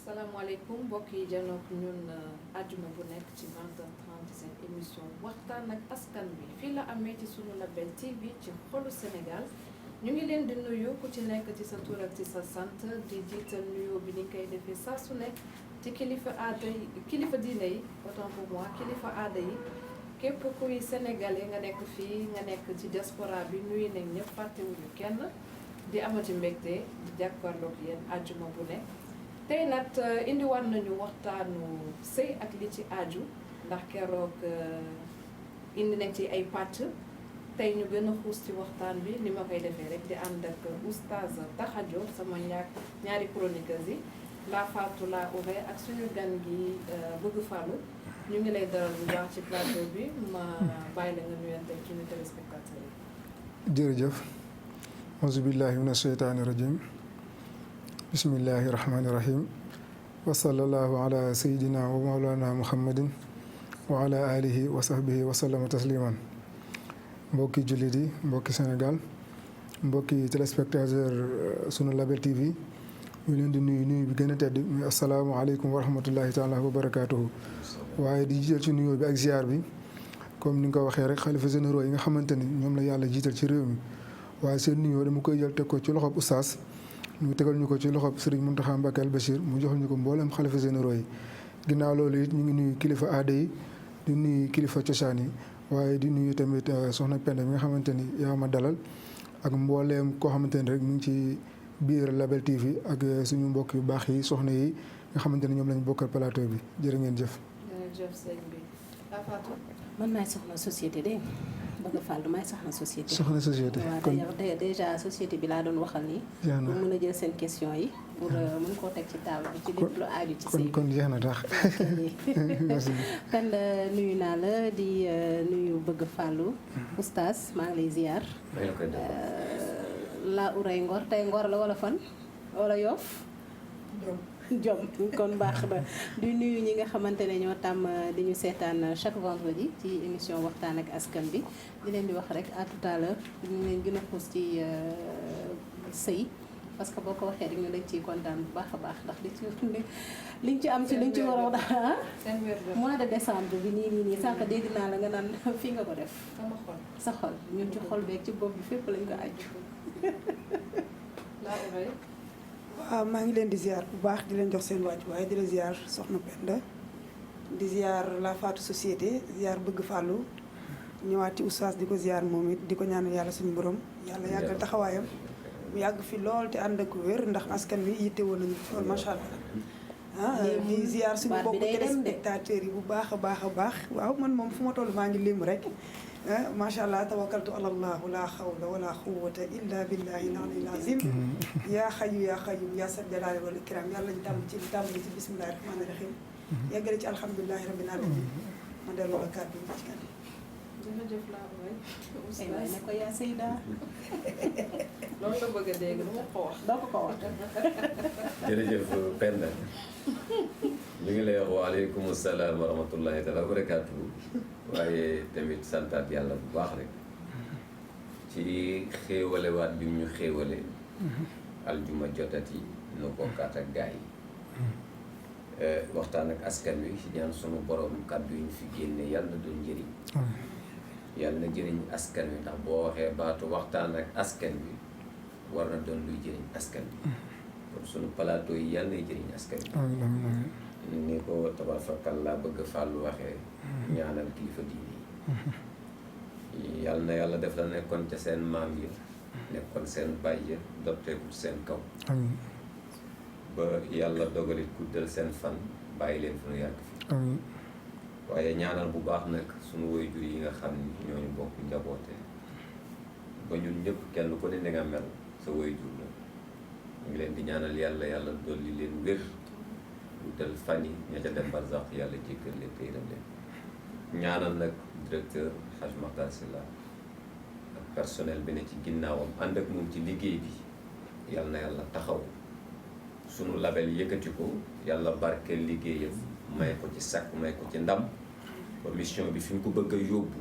salaamaaleykum mbokk yi janook ñun àjjuma bu nekk ci 20h30 seen émission waxtaan ak askan bi fii la amee ci sunu Label TV ci xolu Sénégal ñu ngi leen di nuyu ku ci nekk ci sa tur ak ci sa sant di jiital nuyoo bi ni koy defee saa su nekk ci kilifa aada yi kilifa diine yi autant pour moi kilifa aada yi képp kuy sénégalais nga nekk fii nga nekk ci diaspora bi nuyu nañ ñëpp fàttewuñu kenn di amati mbégte di jàkkaarloog yéen àjjuma bu nekk. tey nag indiwaat nañu waxtaanu sëy ak li ci aju ndax keroog indi nañ ci ay pàcc tey ñu gën a xuus ci waxtaan bi ni ma koy defee rek di ànd ak oustaz Taha Diop sama ñaari chroniqueurs yi La Fatou La Ourey ak suñu gan gi Bëgg Fallou ñu ngi lay dalal bu baax ci plateau bi ma bàyyi la nga nuyante ci ñu téléspectateurs yi. jërëjëf auzu billahi mina sheytaani rajim bismillahi rahmaani rahim wa sallallahu ala sayidina wa maulana muhammadin wa ala alihi wa sahbihi wa sallama tasliman mbokki jullit yi mbokki Sénégal mbokki téléspectateur sunu Label TV ñu leen di nuyu bi gën a tedd muy asalaamaaleykum wa rahmatullahi taala wa barakaatuhu waaye di jiital ci nuyoo bi ak ziar bi comme ni nga ko waxee rek xalifa généraux yi nga xamante ni ñoom la yàlla jiital ci réew mi waaye seen nuyoo dama koy jël teg ko ci loxob oustaz ñu tegal ñu ko ci loxob Serigne Mountakha Mbacké Al Bachir mu joxal ñu ko mboolem xalifa généraux yi ginnaaw loolu it ñu ngi nuyu kilifa aada yi di nuyu kilifa cosaan yi waaye di nuyu tamit soxna Penda mi nga xamante ni yaa ma dalal ak mbooleem koo xamante ni rek mu ngi ci biir Label TV ak suñu mbokk yu baax yi soxna yi nga xamante ni ñoom lañ bokkal plateau bi jërë ngeen jëf. jërëjëf sëñ bi La Fatou. man maay soxna société de Bëgg Fallou maay soxna société. soxna société kon waaw déjà société bi laa doon waxal nii. pour mën a jël seen question yi. pour mën koo teg ci table bi ci lépp lu aaju ci sëy bi kon jeex na tax. kan nuyu naa la di nuyu Bëgg Fallou. oustaz maa ngi lay ziar. La Ourey Ngor tey Ngor la wala fan wala Yoff. Jom kon baax na di nuyu ñi nga xamante ne ñoo tàmm di ñu seetaan chaque vendredi ci émission waxtaan ak askan bi di leen di wax rek à tout à l'heure ñu leen gën a xuus ci sëy parce que boo ko waxee rek ñu dañ ciy kontaan bu baax a baax ndax liñ ci am ci liñ ci war a wax mois de décembre bi nii sànq dégg naa la nga naan fii nga ko def sama xol sa xol ñun ci xol beeg ci bopp bi fépp lañ ko aju. La Ourey. waaw maa ngi leen di ziar bu baax di leen jox seen wàcc waaye di la ziar soxna Penda di ziar La Fatou société ziar Bëgg Fallou ñëwaat ci oustaz di ko ziar moom it di ko ñaanal yàlla suñu borom yàlla yàggal taxawaayam mu yàgg fi lool te ànd ak wér ndax askan wi yitte woon nañu lool macha allah. di ziar suñu mbokku téléspectateurs yi bu baax a baax waaw man moom fu ma toll maa ngi léemu rek. macha allah tawakkaltu ala allah la xawla wala quwwata illa billahi al-aliyyil azim yaa xayu yaa xayum yaa sal jalaali wal ikram yàlla ñu tàmbali ci bismillahi rahmaani rahim yeggale ci alhamdulilahi rabbil alamin ma delloo la kàddu bi ci kanam. jërëjëf La Ourey. oustaz ne ko yaa Seyda. loolu la bëgg a dégg lu ma ko wax. doo ko wax. jërëjëf Penda ñu ngi lay wax waaleykum salaam wa rahmatullahi taala wa barakaatu waaye tamit santaat yàlla bu baax rek ci xéewalewaat bi ñu xéewale aljuma jotati nu bokkaat ak gaa yi waxtaan ak askan wi ci ñaan sunu borom kàddu yi ñu fi génne yàlla na doon njëriñ yàlla na jëriñ askan wi ndax boo waxee baatu waxtaan ak askan wi war na doon luy jëriñ askan wi kon sunu plateau yi yàlla nay jëriñ askan wi ni ko tabaarkalla Bëgg Fallou waxee ñaanal kilifa diine yi yàlla na yàlla def la nekkoon ca seen maam yi nekkoon seen baay ya dopteeku seen kaw ba yàlla dogalit guddal seen fan bàyyi leen fu nu yàgg fi waaye ñaanal bu baax nag sunu waajur yi nga xam ni ñooñu bokk njaboote ba ñun ñëpp kenn ku ne nga mel sa waajur la ñu ngi leen di ñaanal yàlla dolli leen wér guddal fan yi ña ca dem barzaq yàlla jéggal leen te yërëm leen ñaanal nag directeur Hadj Makhtar Sylla ak personnel bi ne ci ginnaawam ànd ak moom ci liggéey bi yàlla na yàlla taxaw sunu label yëkkati ko yàlla barkeel liggéeyam may ko ci sakk may ko ci ndam ba mission bi fi ñu ko bëgg a yóbbu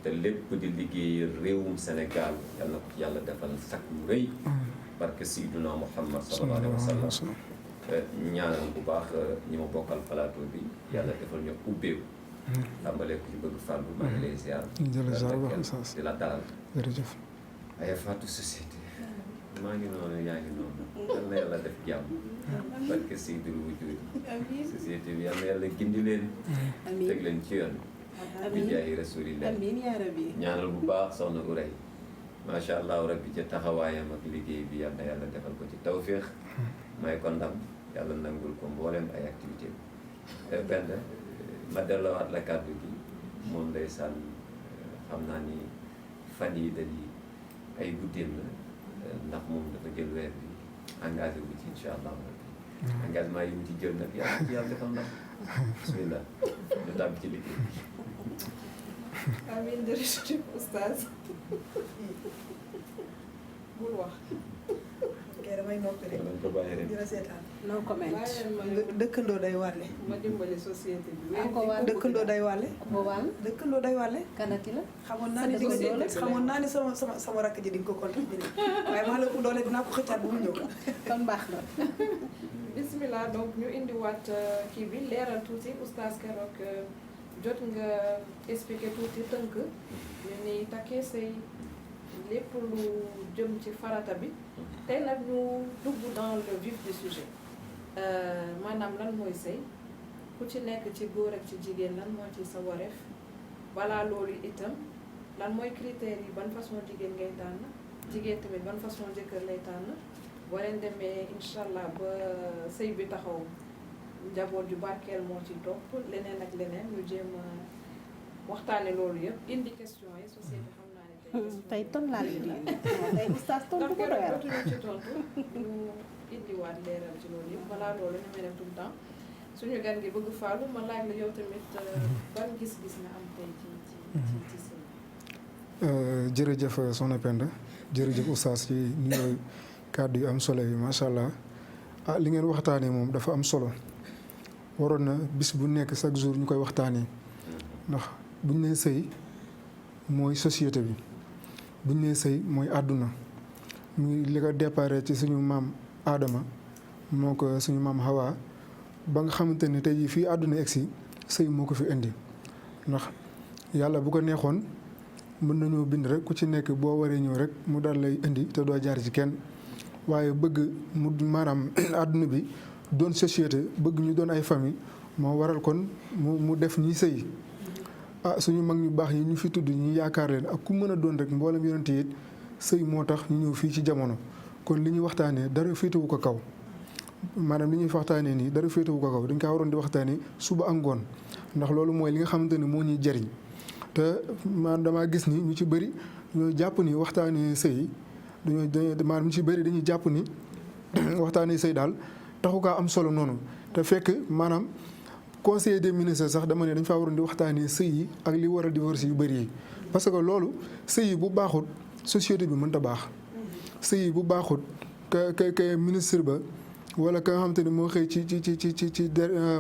te lépp di liggéey réewum Sénégal yal na ko yàlla defal sakk mu rëy barke Seydina Muhammad sallallahu alayhi wa sallam ñaanal bu baax ñi ma bokkal plateau bi yàlla defal ñu ubbeeku tàmbalee ko ci bëgg fàllu maa ngi lay ziar di la dalal jërëjëf ay Fatou société maa ngi noonu yaa ngi noonu yal na yàlla def jàmm barke Seydul Wujud société bi yal na yàlla gindi leen teg leen ci yoon bi jaayi rasulillah amiin yaa rabbi ñaanal bu baax soxna Uray macha allah rabbi ca taxawaayam ak liggéey bi yal na yàlla defal ko ci tawféex may ko ndam yàlla nangul ko mboolem ay activité bi benn ma delloowaat la kàddu gi moom ndeysaan xam naa ni fan yi dañuy ay guddeem la ndax moom dafa jël weer bi engagé wu ci incha allah rabbi engagement yi mu ci jël nag yàlla defal ndam bismillah ñu tàbbi ci liggéey bi. amiin jërëjëf oustaz bul wax. ok damay noppi rek nañ ko bàyyi rek. dina seetaan. no comment. dëkkandoo day wàlle. ma dimbali société bi. dëkkandoo day wàlle. ko wàll. dëkkandoo day wàlle. kanati la. xamoon naa ni di nga xamoon naa ni sama rakk ji di nga ko contacté waaye maa la ëpp doole dinaa ko xëccaat bu mu ñëw. kon baax na. bismillah donc ñu indiwaat kii bi leeral tuuti oustaz keroog jot nga expliqué tuuti tënk ñu ni takkee say lépp lu jëm ci farata bi tey nag ñu dugg dans le vif du sujet maanaam lan mooy sëy ku ci nekk ci góor ak ci jigéen lan moo ci sa wareef balaa loolu itam lan mooy critères yi ban façon jigéen ngay tànn jigéen tamit ban façon jëkkër lay tànn boo leen demee incha allah ba sëy bi taxaw njaboot ju barkeel moo ci topp leneen ak leneen ñu jéem a waxtaane loolu yëpp indi question yi société xam naa ne tey ton laa leen di indi tey oustaz tontu ko doyal dootuñu ci tontu ñu indiwaat leeral ci loolu yëpp balaa loolu ñu may def tout le temps suñu gan gi bëgg faalu ma laaj la yow tamit ban gis-gis nga am tey ci sëy. jërëjëf soxna Penda jërëjëf oustaz ci nuyoo kàddu yu am solo yi macha allah li ngeen waxtaanee moom dafa am solo waroon na bis bu nekk chaque jour ñu koy waxtaanee ndax buñ nee sëy mooy société bi buñ nee sëy mooy àdduna muy li ko déparé ci suñu maam Adama moo ko suñu maam Hawa ba nga xamante ne tey jii fii àdduna egsi sëy moo ko fi indi ndax yàlla bu ko neexoon mën nañoo bind rek ku ci nekk boo waree ñëw rek mu daal lay indi te doo jaar ci kenn waaye bëgg mu maanaam àdduna bi doon société bëgg ñu doon ay famille moo waral kon mu def ñi sëy suñu mag ñu baax yi ñu fi tudd ñu yaakaar leen ak ku mën a doon rek mboolem yonent yi sëy moo tax ñu ñëw fii ci jamono kon li ñuy waxtaanee dara féetewu ko kaw maanaam li ñuy waxtaanee nii dara féetewu ko kaw dañ kaa waroon di waxtaanee suba ak ngoon ndax loolu mooy li nga xamante ne moo ñuy jariñ te man damaa gis ni ñu ci bëri ñoo jàpp ni waxtaanee sëy maanaam ñu ci bëri dañuy jàpp ni waxtaanee sëy daal taxu kaa am solo noonu te fekk maanaam conseiller des ministres sax dama ne dañ faa waroon di waxtaanee sëy yi ak li waral divorce yu bëri yi parce que loolu sëy yi bu baaxut société bi mënta baax sëy yi bu baaxut ka ministre ba wala ka nga xamante ni moo xëy ci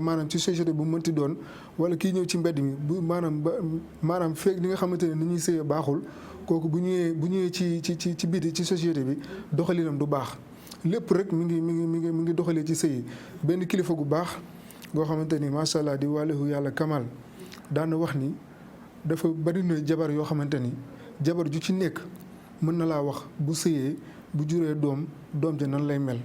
maanaam ci société bu mënti doon wala kii ñëw ci mbedd mi bu maanaam feeg li nga xamante ne ni ñuy sëyee baaxul kooku bu ñëwee ci biti ci société bi doxalinam du baax lépp rek mi ngi doxalee ci sëy yi benn kilifa gu baax goo xamante ni macha allah di wàllihu yàlla kamal daana wax ni dafa bari na jabar yoo xamante ni jabar ju ci nekk mën na laa wax bu sëyee bu juree doom ja nan lay mel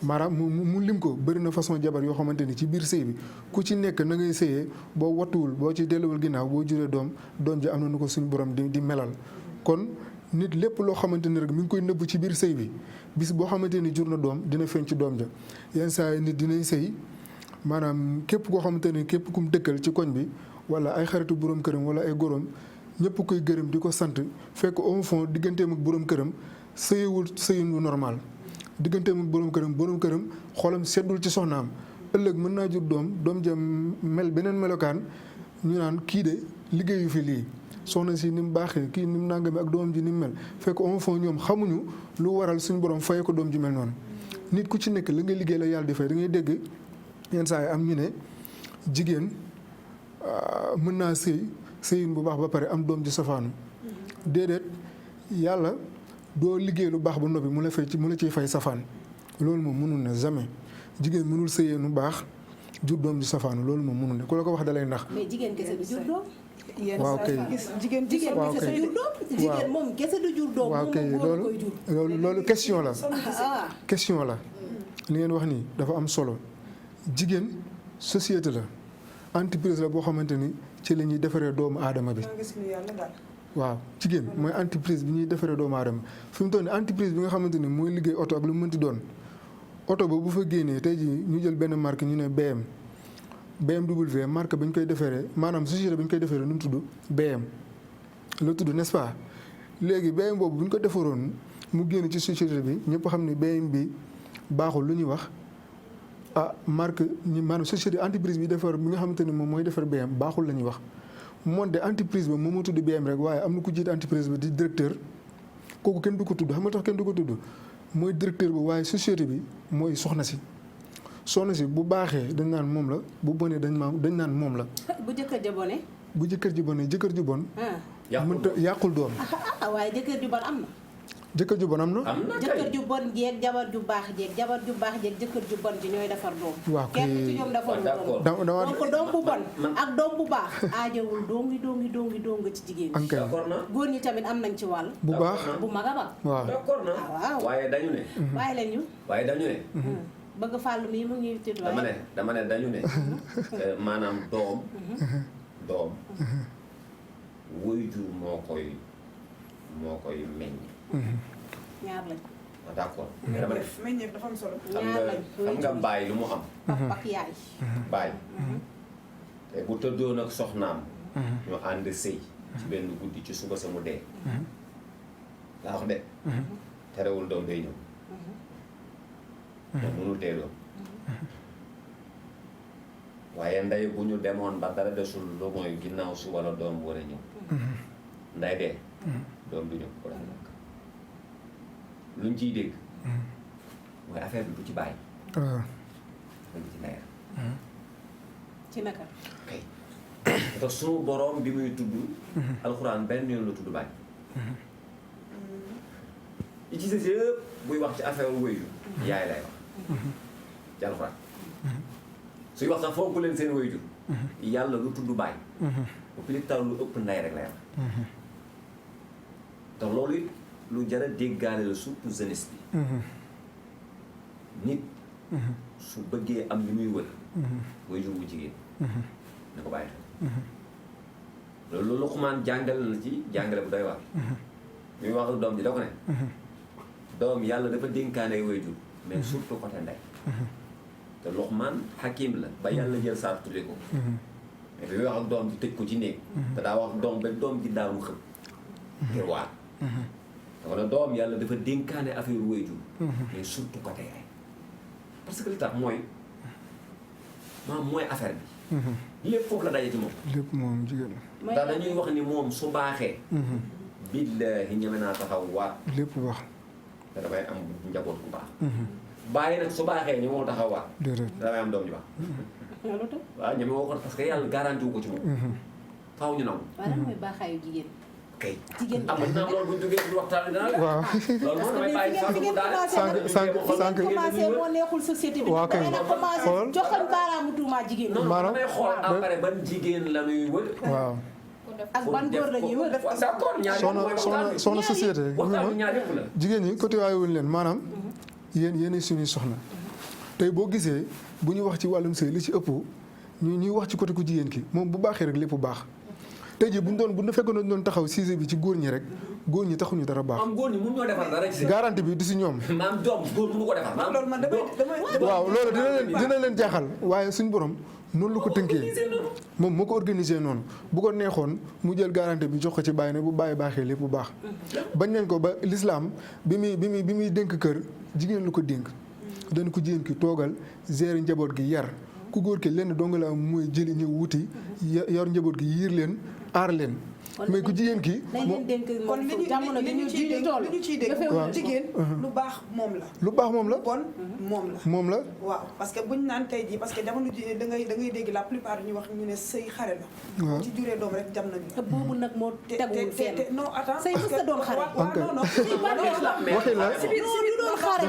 maanaam mu lim ko bëri na façon jabar yoo xamante ni ci biir sëy bi ku ci nekk na ngay sëyee boo wattuwul boo ci delluwul ginnaaw boo juree doom ji am na nu ko suñu borom di melal kon nit lépp loo xamante ni rek mi ngi koy nëbb ci biir sëy bi bis boo xamante ni jur na doom dina feeñ ci doom ja yenn saa yi nit dinañ sëy maanaam képp koo xamante ni képp kum dëkkal ci koñ bi wala ay xaritu borom këram wala ay gorom ñëpp koy gërëm di ko sant fekk au fond digganteem ak borom këram sëyewul sëyin lu normal digganteem ak borom këram xolam seddul ci soxnaam ëllëg mën naa jur doom ja mel beneen melokaan ñu naan kii de liggéeyu fi lii soxna si ni mu baaxee kii ni mu nangame ak doom ji ni mu mel fekk au fond ñoom xamuñu lu waral suñu borom fayee ko doom ji mel noonu nit ku ci nekk la nga liggéey la yàlla di fay da ngay dégg yenn saa yi am ñu ne jigéen mën naa sëy sëyin bu baax ba pare am doom ji safaanu déedéet yàlla doo liggéey lu baax ba noppi mu la ciy fay safaan loolu moom mënul ne jamais jigéen mënul sëyee nu baax jur doom ji safaanu loolu moom mënul ne ku la ko wax dalay nax. mais jigéen kese du jur doom. waaw kay jigéen kese du jur doom. jigéen moom kese du jur doom. waaw kay loolu question la. question la. li ngeen wax nii dafa am solo jigéen société la entreprise la boo xamante ni ci la ñuy defaree doomu aadama bi. waaw jigéen mooy entreprise bi ñuy defaree doomu aadama fi mu toll nii entreprise bi nga xamante ni mooy liggéey oto ak lu mënti doon oto ba bu fa génnee tey jii ñu jël benn marque ñu ne BMW marque ba ñu koy defaree maanaam société bi ñu koy defaree nu mu tudd BM la tudd n'est-ce pas léegi BM boobu bu ñu ko defaroon mu génn ci société bi ñëpp xam ne BM bi baaxul lu ñuy wax marque maanaam société entreprise bi defar bi nga xamante ni moom mooy defar BM baaxul la ñuy wax. moom de entreprise ba moom moo tudd BM rek waaye am na ku jiite entreprise ba di directeur kooku kenn du ko tudd xam nga tax kenn du ko tudd mooy directeur ba waaye société bi mooy soxna si bu baaxee dañ naan moom la bu bonee dañ naan moom la. bu jëkkër ja bonee. bu jëkkër ji bonee jëkkër ju bon. mënta yàqul doom. waaye jëkkër ju bon am na. jëkkër ju bon am na. jëkkër ju bon jeeg jabar ju baax jeeg jëkkër ju bon ji ñooy defar doom. waaw kay kenn ci ñoom defar doom. donc doom bu bon ak doom bu baax aajowul doongi ci jigéen ñi. d'accord na góor ñi tamit am nañ ci wàll. bu baax bu mag a baax. waaw d'accord na waaw waaye dañu ne. waaye dañu ne. bëgg fàllu mi mu ngi tudd waaye. dama ne dañu ne. maanaam doom. waajur moo koy meññ. ñaar lañ. d'accord dama ne meññeef dafa am solo. xam nga bàyyi lu mu am. papa ak yaay. bàyyi. te bu tëddoon ak soxnaam. ñu ànd sëy ci benn guddi ci suba sa mu dee. laa wax de. terewul doom day ñëw. moom mënul tee doom. waaye ndey bu ñu demoon ba dara desul lu mooy ginnaaw su wala doom war a ñëw. nday dee. doom du ñëw ko dafa nekk luñ ciy dégg mooy affaire bi du ci bàyyi dañ ci leer ci naka kay ndax sunu boroom bi muy tudd alxuraan benn yoon la tudd bàyyi yi ci sës yëpp buy wax ci affaire wëyu yaay lay wax ci alxuraan suy wax sax fonk leen seen wëyjur yàlla lu tudd bàyyi bu plus tard lu ëpp nday rek lay wax te loolu it lu jar a déggaale la surtout jeunesse bi nit su bëggee am li muy wër waajur wu jigéen na ko bàyyi xel loolu Luqmaan jàngale na ci jàngale bu doy waar muy wax ak doom ji da ko ne doom yàlla dafa dénkaane waajur mais surtout côté ndey te Luqmaan hakim la ba yàlla jël saa tudde ko mais bi muy wax ak doom ji tëj ko ci néeg te daa wax doom ba doom ji daanu xëm ngir waar dafa ne doom yàlla dafa dénkaane affaire waajur mais surtout côté rek parce que li tax mooy maam mooy affaire bi lépp foofu la daje ci moom lépp moom jigéen ndax dañuy wax ni moom su baaxee billaahi ñeme naa taxaw waat lépp wax te damay am njaboot bu baax bàyyi nag su baaxee ñi moo taxaw waat déedéet damay am doom ju baax waaw ñeme woo ko parce que yàlla garanti wu ko ci moom faaw ñu nangu waaw lan mooy baaxaayu jigéen kay jigéen am na loolu bu ñu duggee ci waxtaan bi dana la waaw loolu moom damay bàyyi sànq bu daane sànq commencé moo neexul société bi waaw kay dana commencé xool joxoñ baaraamu tuuma jigéen non maanaam damay xool après ban jigéen la ñuy wër waaw ak ban góor la ñuy wër d'accord ñaar yëpp mooy waxtaan bi soxna société waxtaan bi ñaar yëpp la jigéen ñi côté waaye wuñ leen maanaam yéen suñuy soxna tey boo gisee bu ñu wax ci wàllum sëy li ci ëpp ñuy wax ci côté ku jigéen ki moom bu baaxee rek lépp baax tey jii bu ñu fekkoon doon taxaw sujet bi ci góor ñi rek góor ñi taxuñu dara baax. am góor ñi mun ñoo defar dara ci garantie bi du si ñoom. maam doom góor mënu ko defar. loolu man damay waaw loolu dina leen jaaxal waaye suñ borom noonu la ko tënkee moom moo ko organisé noonu bu ko neexoon mu jël garantie bi jox ko ci bàyyi ne bu bàyyi baaxee lépp bu baax. bañ nañ ko ba l'islam bi muy dénk kër jigéen lu ko dénk. dañ ko jigéen ki toogal gérer njaboot gi yar ku góor ki lenn dong la am mooy jëli ñëw wuti yor njaboot gi yiir leen aar leen mais ku jigéen ki nañ leen dénk kon li ñu jamono bi ñu toll li ñu ciy dégg jigéen lu baax moom la lu baax moom la bon moom la moom la waaw parce que buñ naan tey jii parce que jamono ji da ngay dégg la plupart ñu wax ñu ne sëy xare la waaw ci juree doom rek jam nañu te boobu nag moo teguwul fenn non attends sëy mës a doon xare waaw non non waxi la lu doon xare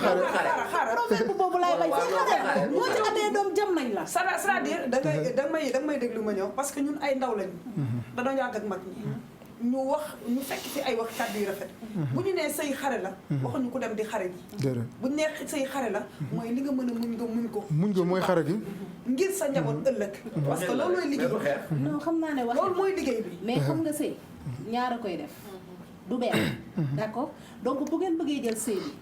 proverbe boobu laay bañ sëy xare la moo ci amee doom jam nañ la c'est-à-dire da nga may déglu ma ñëw parce que ñun ay ndaw lañu dañoo yàgg ak mag ñi ñu fekk fi ay wax kàddu yu rafet bu ñu nee sëy xare la waxuñu ko dem di xare ji bu ñu nee sëy xare la mooy li nga mën a muñ nga muñ ko mooy xare gi ngir sa njaboot ëllëg parce que loolu mooy liggéey non xam naa ne wax loolu mooy liggéey bi mais xam nga sëy ñaar a koy def du benn d'accord donc bu ngeen bëggee jël sëy bi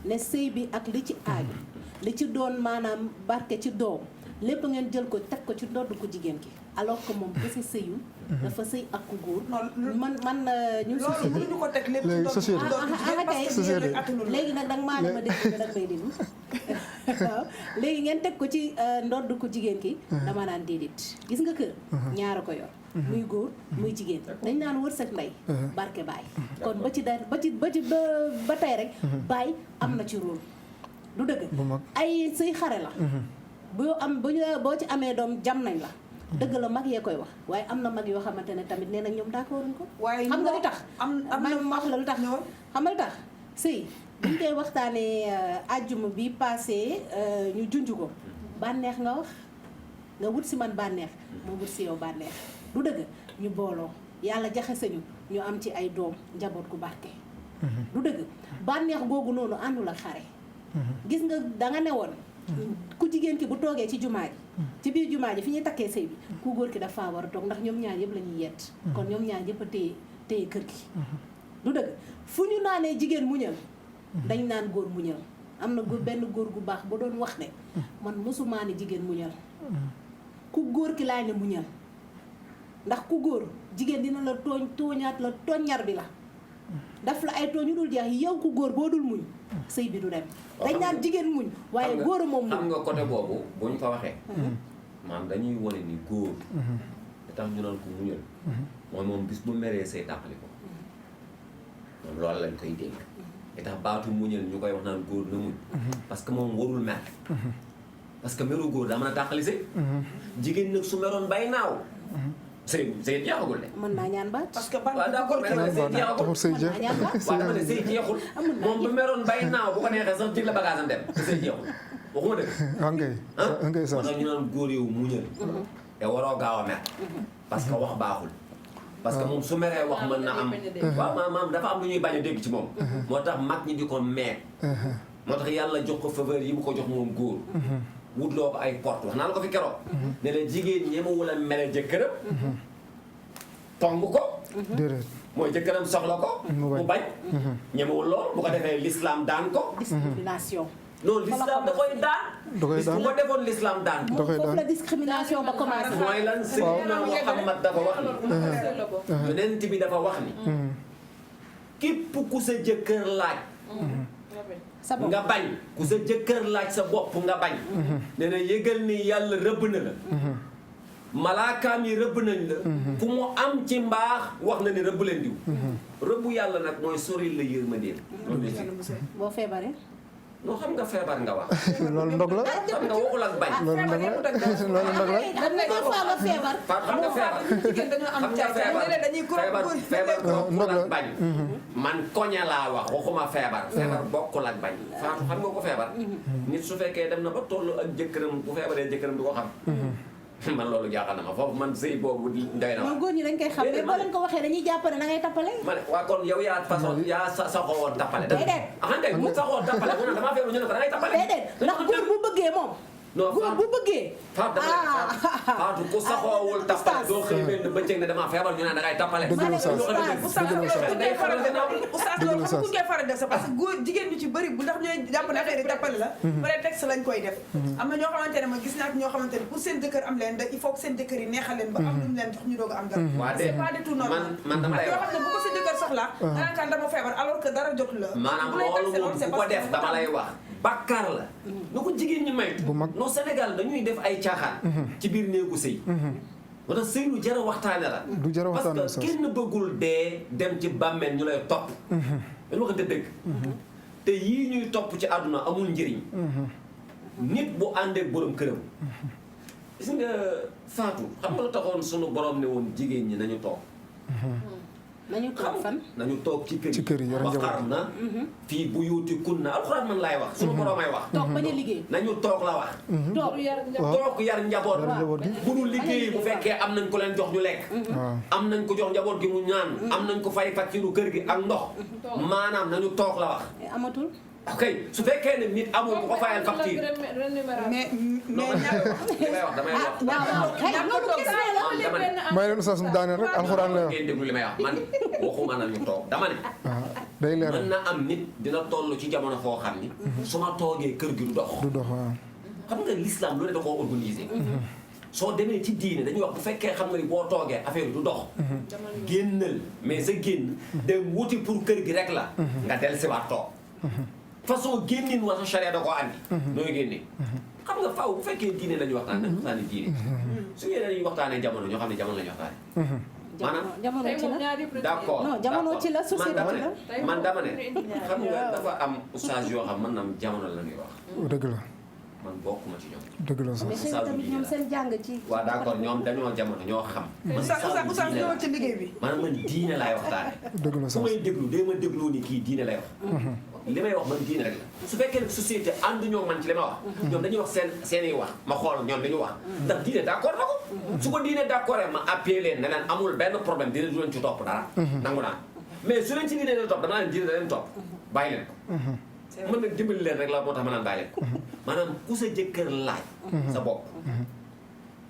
ne sëy bi ak li ci aaju li ci doon maanaam barke ci doom lépp ngeen jël ko teg ko ci ndodd ko jigéen ki alors que moom kese sëyul dafa sëy ak ku góor man ñun loolu mënuñu ko teg lépp léegi société léegi nag danga maa dama dégg nag may déglu waaw léegi ngeen teg ko ci ndodd ko jigéen ki dama naan déedéet gis nga kër ñaara ko yor muy góor muy jigéen dañ naan wërsëg ndey barke baay kon ba tey rek baay am na ci rôle du dëgg ay sëy xare la boo ci amee doom jam nañ la dëgg la mag yee koy wax waaye am na mag yoo xamante ne tamit nee na ñoom d'accorduñ ko waaye xam nga lu tax man wax la lu tax xam nga lu tax sëy buñ koy waxtaanee àjjuma bi passé ñu junj ko bànneex nga wax nga wut si man bànneex moo wut si yow bànneex du dëgg ñu booloo yàlla jaxaseñu ñu am ci ay doom njaboot gu barke du dëgg bànneex googu noonu àndul ak xare gis nga danga ne woon ku jigéen ki bu toogee ci jumaa ji ci biir jumaa ji fi ñuy takkee sëy bi ku góor ki dafa war a toog ndax ñoom ñaar yëpp la ñuy yett kon ñoom ñaar yëpp a téye kër gi du dëgg fu ñu naanee jigéen muñal dañ naan góor muñal am na benn góor gu baax ba doon wax ne man mosumaa ne jigéen muñal ku góor ki laay ne muñal ndax ku góor jigéen dina la tooñaat la tooññar bi la daf la ay tooñ yu dul jeex yow ku góor boo dul muñ sëy bi du dem dañ naan jigéen muñ waaye góor a moom muñ xam nga côté boobu bu ñu ko waxee maanaam dañuy wane ni góor da tax ñu naan ko muñal mooy moom bis bu meree say tàqali ko moom loolu lañ koy dégg da tax baatu muñal ñu koy wax naan góor na muñ parce que moom warul mer parce que meru góor daa mën a tàqali sëy jigéen nag su meroon bay naaw sëy jeexagul de. mën naa ñaan baat. parce que baat waaw d'accord mais nag sëy jeexagul. sëy jeex waaw dama ne sëy jeexul. moom bu meroon bay naaw bu ko neexee sax jël la bagage am dem te sëy jeexul waxuma dëgg. ngay sax moo tax ñu naan góor yow muñal. te waroo gaaw a mer. parce que wax baaxul. parce que moom su meree wax mën na am. waaw maam dafa am lu ñuy bañ a dégg ci moom. moo tax mag ñi di ko meer. moo tax yàlla jox ko faveur yi mu ko jox moom góor. wutloo ko ay porte wax naa la ko fi keroog. ne la jigéen ñemewul a mere jëkkëram. tong ko. déedéet. mooy jëkkëram soxla ko. mu bañ. ñemewul lool bu ko defee l'islam daan ko. discrimination. non l'islam da koy daan. da koy daan bu ko defoon l'islam daan ko. da koy foofu daan la discrimination ba commencé. mooy lan Seydina Muhammad dafa wax ni. yonent bi dafa wax ni. képp ku sa jëkkër laaj. nga bañ ku sa jëkkër laaj sa bopp nga bañ. nee na yëgal ni yàlla rëbb na la. malaakaam yi rëbb nañ la. ku mu am ci mbaax wax na ne rëbb leen diw. rëbbu yàlla nag mooy sori la yërmandeem. boo feebaree. noo xam nga feebar nga wax. loolu ndog la. xam nga waxul ak bañ. loolu ndog la loolu ndog la. xam nga des fois nga feebar. xam nga feebar. jigéen dañoo am caay feebar bokkul ak bañ. man koña laa wax waxuma feebar. feebar bokkul ak bañ. Faatu xam nga ko feebar. nit su fekkee dem na ba tollu ak jëkkëram bu feebaree jëkkëram du ko xam. man loolu jaaxal na ma foofu man sëy boobu doy na ma. góor ñi dañ koy xam mais boo leen ko waxee dañuy jàpp ne da ngay tappale. ma ne waa kon yow yaa façon yaa saxoo woon tappale. déedéet kay mu saxoo tappale mu ne damaa feebar ñu ne ko da ngay tappale. déedéet ndax góor bu bëggee moom. non góor bu bëggee. Faatu ku saxoowul tappale doo xëy mel ni bëccëg ne damaa feebar ñu ne da ngay tappale. dëgg la oustaz loolu xam nga koy faral def sa parce que góor jigéen ñu ci bëri bu ndax ñooy jàpp ne affaire yi tappale la prétexte lañ koy def am na ñoo xamante ne ma gis naa ñoo xamante ne pour seen jëkkër am leen da il faut que seen jëkkër yi neexal leen ba am lu ñu leen jox ñu doog a am dara c'est pas du tout normal man dama lay yoo xam ne bu ko sa jëkkër soxlaa danaan kan dama feebar alors que dara jotu la maanaam loolu moom bu ko def dama lay wax bàkkaar la nu ko jigéen ñi may bu mag non Sénégal dañuy def ay caaxaan ci biir néegu sëy moo tax sëy lu jar a waxtaane la. du jar a waxtaane parce que kenn bëggul dee dem ci bàmmeel ñu lay topp. dañu waxante dëgg. te yii ñuy topp ci àdduna amul njëriñ. nit bu àndeek borom këram. gis nga Fatou xam nga lu taxoon sunu borom ne woon jigéen ñi nañu toog. nañu toog fan. nañu toog ci kër yi. ci kër yi yore njaboot waxtaan na. fii bu yuuti kun na alxuraan man laay wax. sunu borom ay wax. toog bañ a liggéey. nañu toog la wax. toog toog yar njaboot. bu dul liggéey bu fekkee am nañ ko leen jox ñu lekk. am nañ ko jox njaboot gi mu ñaan. am nañ ko fay facture kër gi ak ndox. maanaam nañu toog la wax. amatul. ok su fekkee ne nit amul bu ko fayal facture. mais li may wax damay wax. may leen oustaz mu daaneel rek alxuraan la wax. ngeen déglu li may wax man waxuma nañu toog dama ne. day leer mën na am nit dina toll ci jamono foo xam ni. su ma toogee kër gi du dox. du dox waaw. xam nga l'islam lu ne da koo organisé. soo demee ci diine dañuy wax bu fekkee xam nga ni boo toogee affaire bi du dox. génnal mais sa génn. dem wuti pour kër gi rek la. nga dellusiwaat toog. façon génnin wasa charia da koo andi. nooy génne. xam nga faaw bu fekkee diine la ñuy waxtaan dañuy waxtaanee diine. su ngeen dañuy waxtaanee jamono ñoo xam ne jamono la ñuy waxtaanee. maanaam jamono ci la. d'accord non jamono ci la société ci la. man dama ne xam nga dafa am oustaz yoo xam mën na am jamono la ñuy wax. dëgg la man bokkuma ci ñoom. dëgg la mais sax. seen tamit ñoom seen jàng ci. waaw d'accord ñoom dañoo jamono ñoo xam. Oustaz ñëw ci liggéey bi. maanaam man diine laay waxtaane. dëgg la su sax. may déglu dee ma dégloo ni kii diine lay wax. li may wax man diine rek la. su fekkee ne société ànduñoo man ci li ma wax. ñoom dañuy wax seen i wax ma xool ñoom dañuy wax. ndax diine d'accord na ko. su ko diine d'accord ma appuyé leen ne leen amul benn problème diine du leen ci topp dara. nangu naa mais su leen ci diine leen topp dama leen diine da leen topp bàyyi leen ko. mën nag dimbali leen rek la moo tax ma naan bàyyi leen ko. maanaam ku sa jëkkër laaj. sa bopp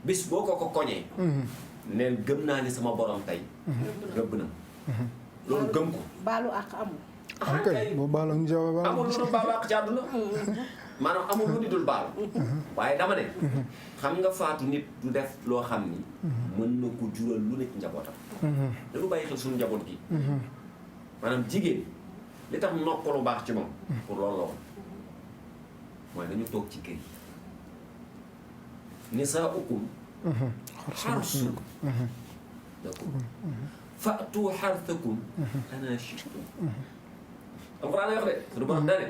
bis boo ko koñee. neen gëm naa ni sama borom tey. rëbb na loolu gëm ko. baalu àq amul. ok boo baal ak njaboot baal. amul lu dul baalu àq ci àdduna. maanaam amul lu di dul baalu. waaye dama ne. xam nga faatu nit du def loo xam ni. mën na ko jural lu ne ci njabootam. dañu bàyyi xel suñu njaboot gi. maanaam jigéen li tax noppalu baax ci moom. pour loolu la woon mooy nañu toog ci kër yi. nisaa'ukum harsun lakum fa'tu harthakum anaa shi'tum. Alxuraan wax de su du borom dane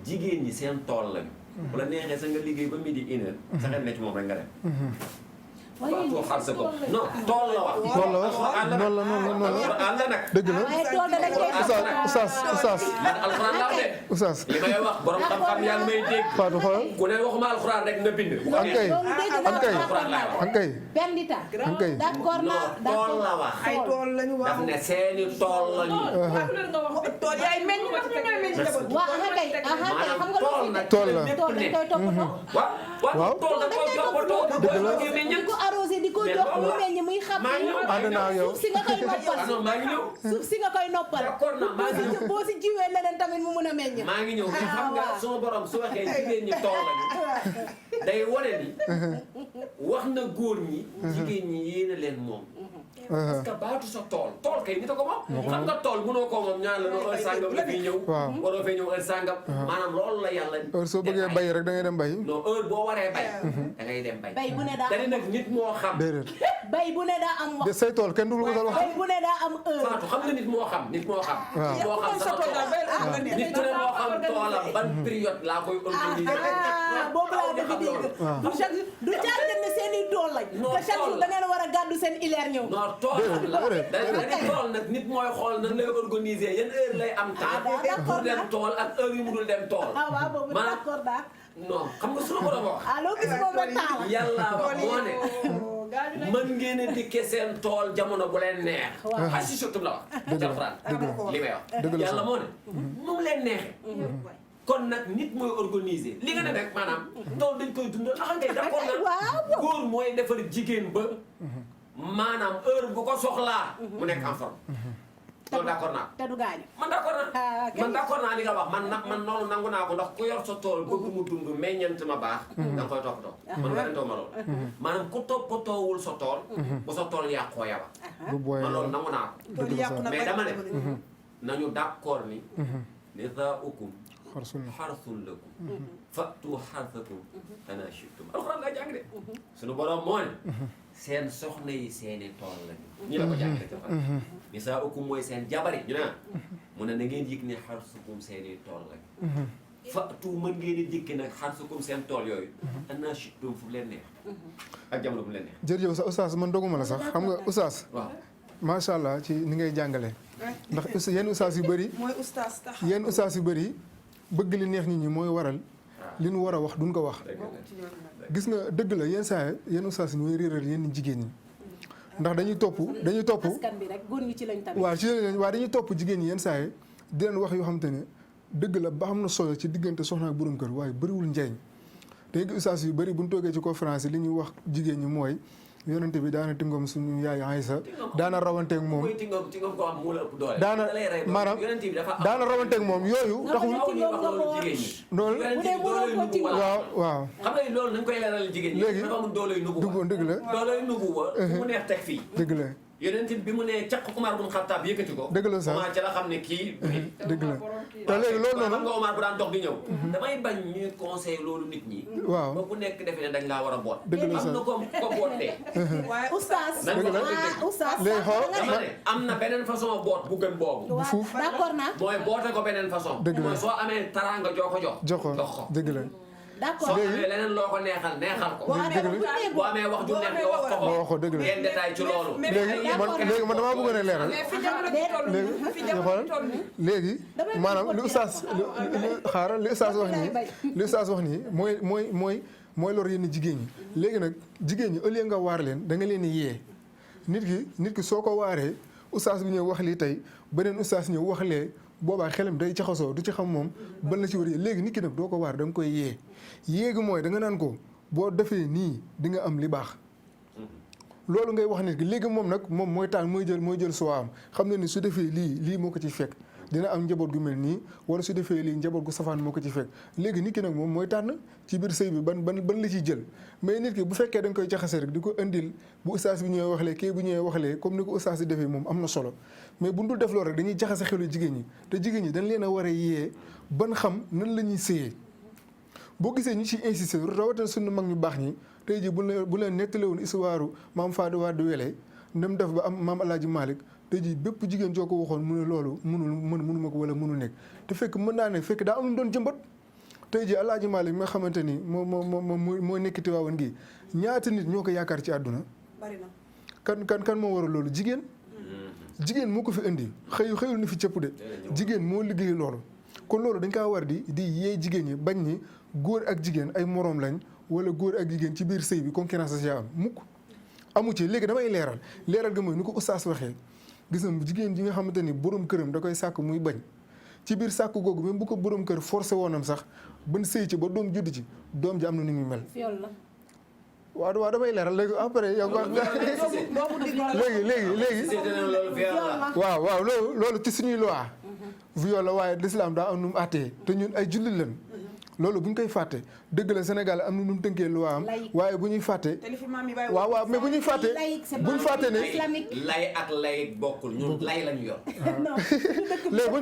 jigéen ñi seen tool lañu. bu la neexee sa nga liggéey ba midi une heure. sa xel ne ci moom rek nga dem. fa'tu harthakum non tool la wax. tool la wax noonu la noonu la Alxuraan la nag. dëgg la. waaye tool da lañ koy oustaz man alxuraan laa de. oustaz li may wax borom xam-xam yaa ngi may dégg. Fatou xoolal. ku ne waxuma alxuraan rek nga bind. bu ko ankay loolu dégg naa ankay d'accord naa ankay Perdita. ankay d'accord naa non tool la wax. ay tool lañu wax. daf ne seeni tool lañu. tool yaay meññ ma ci ñooy meññ njaboot. waaw kay xam nga tool nag tool la. tool dañ koy toppatoo. waaw tool da koy toppatoo. dëgg la. di ko arrosé di ko jox mu meññ muy xam. maa ngi ñëw. ànd naa ak yow. suuf si nga koy noppal. ah non maa ngi ñëw. suuf si nga koy noppal. d'accord naa maa ngi ñëw. boo si jiwee leneen tamit mu mun a meññ. maa ngi ñëw mais xam nga waaw. suma borom su waxee jigéen ñi tool lañu. day wane ni. wax na góor ñi. jigéen ñi yéene leen moom. parce que baatu sa tool tool kay nit a ko moom. xam nga tool mënoo koo moom ñaan la no heure sàngam la fiy ñëw. waaw. waroo fee ñëw heure sàngam. maanaam loolu la yàlla. heure soo bëggee bay rek da ngay dem bay. non heure boo waree bay. da ngay dem bay. bay bu ne daa dañu nag nit moo xam. déedéet. bay bu ne daa am de wax. say tool kenn du lu ko dal wax. bay bu ne daa am heure. Fatou xam nga nit moo xam nit moo xam. waaw. nit moo xam sama tool. nit ku ne moo xam toolam ban période laa koy organiser. boobu laa bëgg dégg. du chaque du caagin ne seen i tool lañ. Non, te chaque jour tool. da ngeen war a gàddu seen ileer ñëw. non tool la déedéet, dañu tool nag nit mooy xool nan lay organiser yan heure lay am temps d'accord pour dem tool ak heure yu mu dul dem tool. ah waaw boobu maanaam d'accord daa. non xam nga suñu borom wax. ah loo gis moom rek temps la. yàlla wax moo ne mën ngeen a dikke seen tool jamono bu leen neex. Waaw. ay si surtout la wax. Dëgg la, Alxuraan dëgg la. li may wax. Dëgg la yàlla sax. moo ne nu mu leen neexee. kon nag nit mooy organiser li nga ne rek maanaam tool dañ koy dundal ndax ngay d'accord na waaw. góor mooy defar jigéen ba maanaam heure bu ko soxlaa mu nekk en forme loolu d'accord naa te du gaañu. man d'accord naa Ah, kay. man d'accord naa li nga wax man noonu nangu naa ko ndax ku yor sa tool bëgg mu dund meññant ma baax da nga koy toppatoo man werantoo ma loolu maanaam ku toppatoowul sa tool bu sa tool yàqoo yawa bu booyee man loolu nangu naa ko tool yàqu na mais bari dama ne na. nañu d'accord ni nisaa'ukum xarsun lakum fa'tu xarsakum anaa shi'tum alxuraan laa jàng de suñu borom moo ne seen soxna yi seeni tool lañu ñi la ko jàngale ca fan nisaa'ukum mooy seen jabar yi ñu ne mu ne na ngeen yëg ne xarsukum seeni tool lañu fa'tu mën ngeen di dikki nag xarsukum seen tool yooyu anaa shi'tum fu leen neex ak jamono bu leen neex jërëjëf sa oustaz man doguma la sax xam nga oustaz waaw macha allah ci ni ngay jàngale ndax yenn oustaz yu bëri mooy oustaz tax yenn oustaz yu bëri bëgg li neex nit ñi mooy waral li ñu war a wax duñ ko wax gis nga dëgg la yenn saa yenn oustaz yi ñooy réeral yenn jigéen ñi ndax dañuy topp askan bi rek góor ñi ci lañ tamit waaw ci lañ waaye dañuy topp jigéen ñi yenn saa yi di leen wax yoo xam te ne dëgg la ba xam na solo ci diggante soxna ak borom kër waaye bëriwul njariñ dañuy gis oustaz yu bëri bu ñu toogee ci conférence yi li ñuy wax jigéen ñi mooy yonente bi daana tingoom suñu yaay Aysa daana rawanteeg moom daana maanaam daana rawanteeg moom yooyu taxul loolu waaw xam nga loolu nañ koy leeral jigéen ñi léegi dafa amul dooley nubu dugg dëgg la dooley nubu wa mu neex teg fii dëgg la yonent bi mu nee caq Umar bun Xattaab yëkkati ko dëgg la sax Umar ca la xam ne kii dëgg la te léegi loolu xam noonu nga Umar bu daan dox di ñëw damay bañ ñuy conseil loolu nit ñi waaw ba ku nekk defe ne dañ laa war a boot dëgg la am sax na ko bootee waaye oustaz nañ ko wax oustaz léegi xool dama ne am na beneen façon boot bu gën boobu bu fuuf d'accord naa mooy boote ko beneen façon Dëgg la mooy soo amee taraanga joo ko jox ko dëgg la d'accord soo amee leneen loo ko neexal ko boo amee wax ju neex nga wax ko ma wax ko dëgg la ngeen détail ci loolu léegi man damaa bëggoon a leeral mais fi jamono bi toll nii fi jamono bi toll nii léegi maanaam li oustaz xaaral li oustaz wax nii mooy lor yenn jigéen ñi léegi nag jigéen ñi au lieu nga waar leen da nga leen di yee nit ki soo ko waaree oustaz bi ñëw wax lii tey beneen oustaz ñëw wax lee boobaa xelam day caxasoo du ci xam moom ban la ci war a léegi nit ki nag doo ko waar da nga koy yee yéegi mooy da nga naan ko boo defee nii di nga am li baax loolu ngay wax nit ki léegi moom nag moom mooy taan mooy jël soo am xam ne ni su defee lii moo ko ci fekk dina am njaboot gu mel nii wala su defee lii njaboot gu safaan moo ko ci fekk léegi nit ki nag moom mooy tànn ci biir sëy bi ban la ciy jël mais nit ki bu fekkee da nga koy jaxase rek di ko indil bu ustaas bi ñëwee waxlee kii bu ñëwee waxlee comme ni ko ustaas di defee moom am na solo mais bu dul def loolu rek dañuy jaxase xelu jigéen ñi te jigéen ñi dañ leen a war a yee ban xam nan la ñuy sëyee boo gisee ñu ciy insister rawatina suñu mag ñu baax ñi tey jii bu leen nettale woon histoire maam Fadi Wade Wele ndem def ba am maam Alaaji Malick tey jii bépp jigéen joo ko waxoon mu ne loolu mënuma ko wala mënu nekk te fekk mën naa ne fekk daa am lu doon jëmbat tey jii Alaaji Malick nga xamante ni moo nekk Tiwaawan gi ñaata nit ñoo ko yaakaar ci àdduna bari na kan moo waral loolu jigéen moo ko fi indi xëyul ni fi cëpp de jigéen moo liggéey loolu kon loolu dañ kaa war di yee jigéen ñi bañ ni góor ak jigéen ay moroom lañ wala góor ak jigéen ci biir sëy bi concurrence da am mukk amu ci léegi damay leeral ga mooy ni ko ustaas waxee gis nga jigéen ji nga xamante ni borom këram da koy sàkk muy bañ ci biir sàkk googu même bu ko borom kër forcé woonam sax ban sëy ci ba doom judd ci doom ji am na ni muy mel. waaw damay leeral léegi après yow. léegi. waaw loolu ci suñuy loi. viol la waaye l'islam daa am nu mu àttee te ñun ay jullit lañ. loolu bu ñu koy fàtte dëgg la Sénégal am na nu mu tënkee loi am waaye bu ñuy fàtte. waaw mais bu ñuy fàtte bu ñu fàtte ne. lay ak lay bokkul ñun lay lañu yor. léegi bu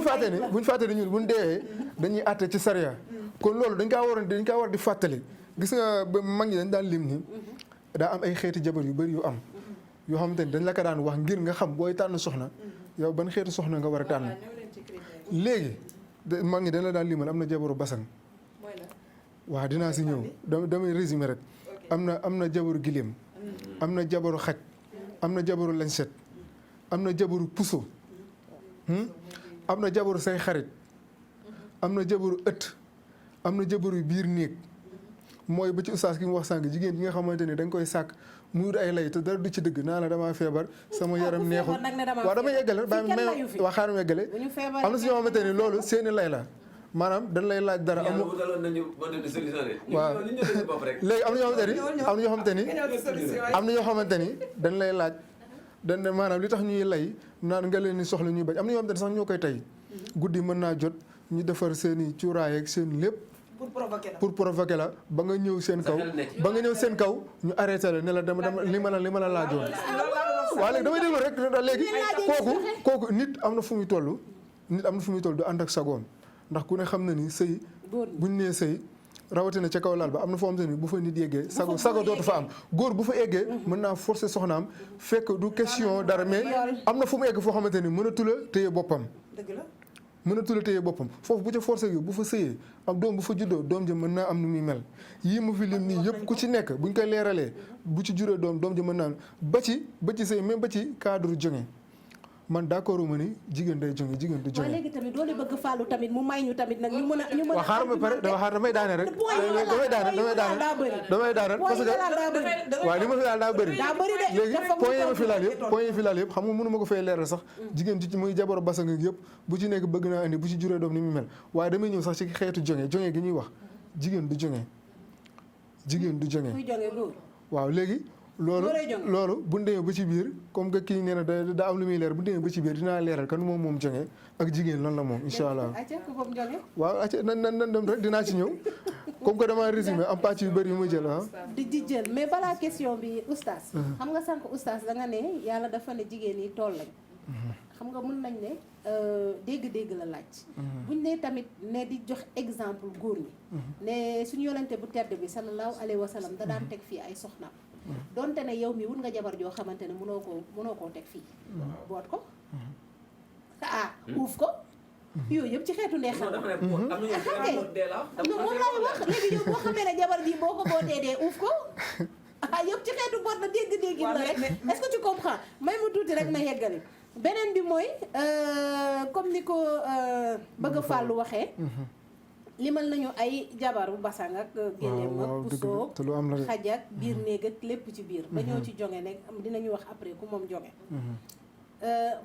ñu fàtte ne ñun bu ñu deewee dañuy àtte ci sariya. kon loolu dañ kaa war di fàttali gis nga ba mag ñi dañ daan lim ni daa am ay xeeti jabar yu bëri yu am yoo xamante ni dañ la ko daan wax ngir nga xam booy tànn soxna yow ban xeeti soxna nga war a tànn. léegi mag ñi dañ la daan limal am na jabaru basan waaw dinaa si ñëw damay résumé rek am na jabaru giléem am na jabaru xaj am na jabaru lañset am na jabaru puso am na jabaru say xarit am na jabaru ëtt am na jabaru biir néeg mooy ba ci ustaas ki mu wax sànq jigéen bi nga xamante ni dañ koy sàkk mu ay lay te dara du ci dëgg naa la damaa feebar sama yaram neexul waaw damay yeggale waa xaaral ma yeggale am na si ñoo xamante ni loolu seeni lay la maanaam dañ lay laaj dara amul waaw léegi am na ñoo xamante ni dañ lay laaj dañ ne maanaam li tax ñuy lay naan nga leen ni soxla ñuy bañ am na ñoo xamante ni sax ñoo koy tey guddi mën naa jot ñu defar seen i cuuraay ak seen lépp pour provoquer la ba nga ñëw seen kaw ñu arrêté la ne la dama li ma la laajoon waaw léegi damay déglu rek léegi kooku nit am na fu muy toll du ànd ak sagoom ndax ku ne xam na ni sëy buñ nee sëy rawatina ca kaw laal ba am na foo xam te ni bu fa nit yeggee sago dootu fa am góor bu fa eggee mën naa forcer soxnaam fekk du question dara mais am na fu mu egg foo xamante ni mënatu la téye boppam dëgg la mënatu la téye boppam foofu bu ca forcer yu bu fa sëyee am doom bu fa juddoo doom ja mën naa am nu muy mel yii mu fi lim nii yëpp ku ci nekk buñ koy leeralee bu ci juree doom ja mën naa ba ci sëy même ba ci cadre jonge man d'accord ma ni jigéen day jonge jigéen du jonge. waaw léegi tamit doole bëgg fàllu tamit mu may ñu tamit nag ñu mën a waaw xaaral ma pare damay daane rek damay daane parce que waaw li ma fi daal daa bëri léegi point yi fi laal yëpp xam nga mënu ma ko fay leeral sax jigéen ci muy jabar basang yëpp bu ci nekk bëgg naa indi bu ci juree doom ni mu mel waaye damay ñëw sax ci xeetu jonge gi ñuy wax jigéen du jonge waaw léegi loolu bu ñu demee ba ci biir comme que kii nee na da am lu muy leer bu ñu demee ba ci biir dinaa leeral kan moom jonge ak jigéen lan la moom incha allah waaw acca nan dem rek dinaa ci ñëw comme que damaa résumé am pàcc yu bëri yu muy jël di jël mais balaa question bi oustaz xam nga sànq oustaz da nga ne yàlla dafa ne jigéen yi tool lañ xam nga mën nañ ne dégg-dégg la laaj buñ ne tamit ne di jox exemple góor ñi ne suñu yonente bu tedd bi sallallahu alayhi wa sallam da daan teg fii ay soxnaam donte ne yow mi wut nga jabar joo xamante ne mënoo koo teg fii boot ko uuf ko yooyu yëpp ci xeetu neexal moom laay wax léegi yow boo xamee ne jabar ji boo ko bootee dee uuf ko yëpp ci xeetu boot la dégg-dégg la rek est-ce que tu comprends may mu tuuti rek ma yeggali beneen bi mooy comme ni ko bëgg a fàllu waxee limal nañu ay jabaru basang ak géléem ak puso xaj ak biir néeg ak lépp ci biir ba ñëw ci jonge nekk dinañu wax après ku moom jonge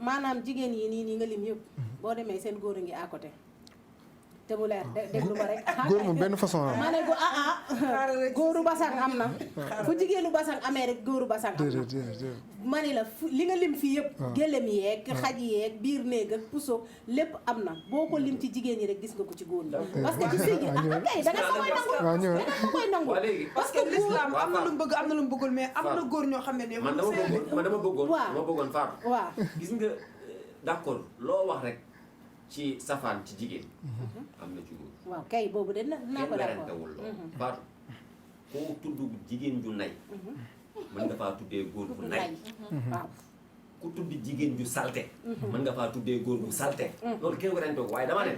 maanaam jigéen yi nii nga lim yëpp boo demee seen góor a ngi à côté te mu leer déglu ma rek góor moom benn façon am maa ne ko góoru basang am na fu jigéenu basang amee rek góoru basang am na ma ne la li nga lim fii yëpp gélém yeeg xaj yeeg biir néeg ak puso lépp am na boo ko lim ci jigéen ñi rek gis nga ko ci góor ñi parce que ci sëy gi kay da nga koy nangu parce que l'islam am na lu mu bëgg am na lu mu bëggul mais am na góor ñoo xam ne ne man dama bëggoon Fatou waaw gis nga d'accord loo wax rek ci safaan ci jigéen am na ci góor waaw kay boobu de naa ko werantewul loolu Fatou koo tudd jigéen ju nay mën nga faa tuddee góor bu nay waaw ku tudd jigéen ju salte mën nga faa tuddee góor bu salte loolu kenn werantewul waaye dama ne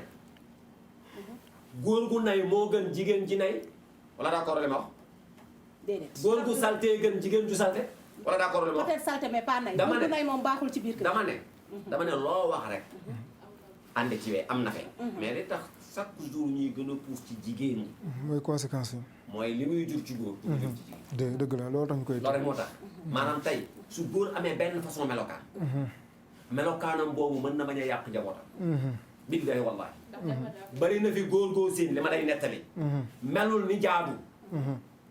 góor gu nay moo gën jigéen ji nay wala d'accord li ma wax déedéet góor gu salte gën jigéen ju salte wala d'accord li ma wax peut-être salte mais pas nay góor gu nay moom baaxul ci biir kër dama ne loo wax rek ànd ci wee am na fe mais li tax chaque jour ñuy gën a pousse ci jigéen ñi mooy conséquence yi mooy li muy jur ci góor du jur ci jigéen dëgg la loolu tax ñu koy loolu rek moo tax maanaam tey su góor amee benn façon melokaan melokaanam boobu mën na bañ a yàq njabootam big day wallahi bari na fi góor seen li ma lay nettali melul ni jaadu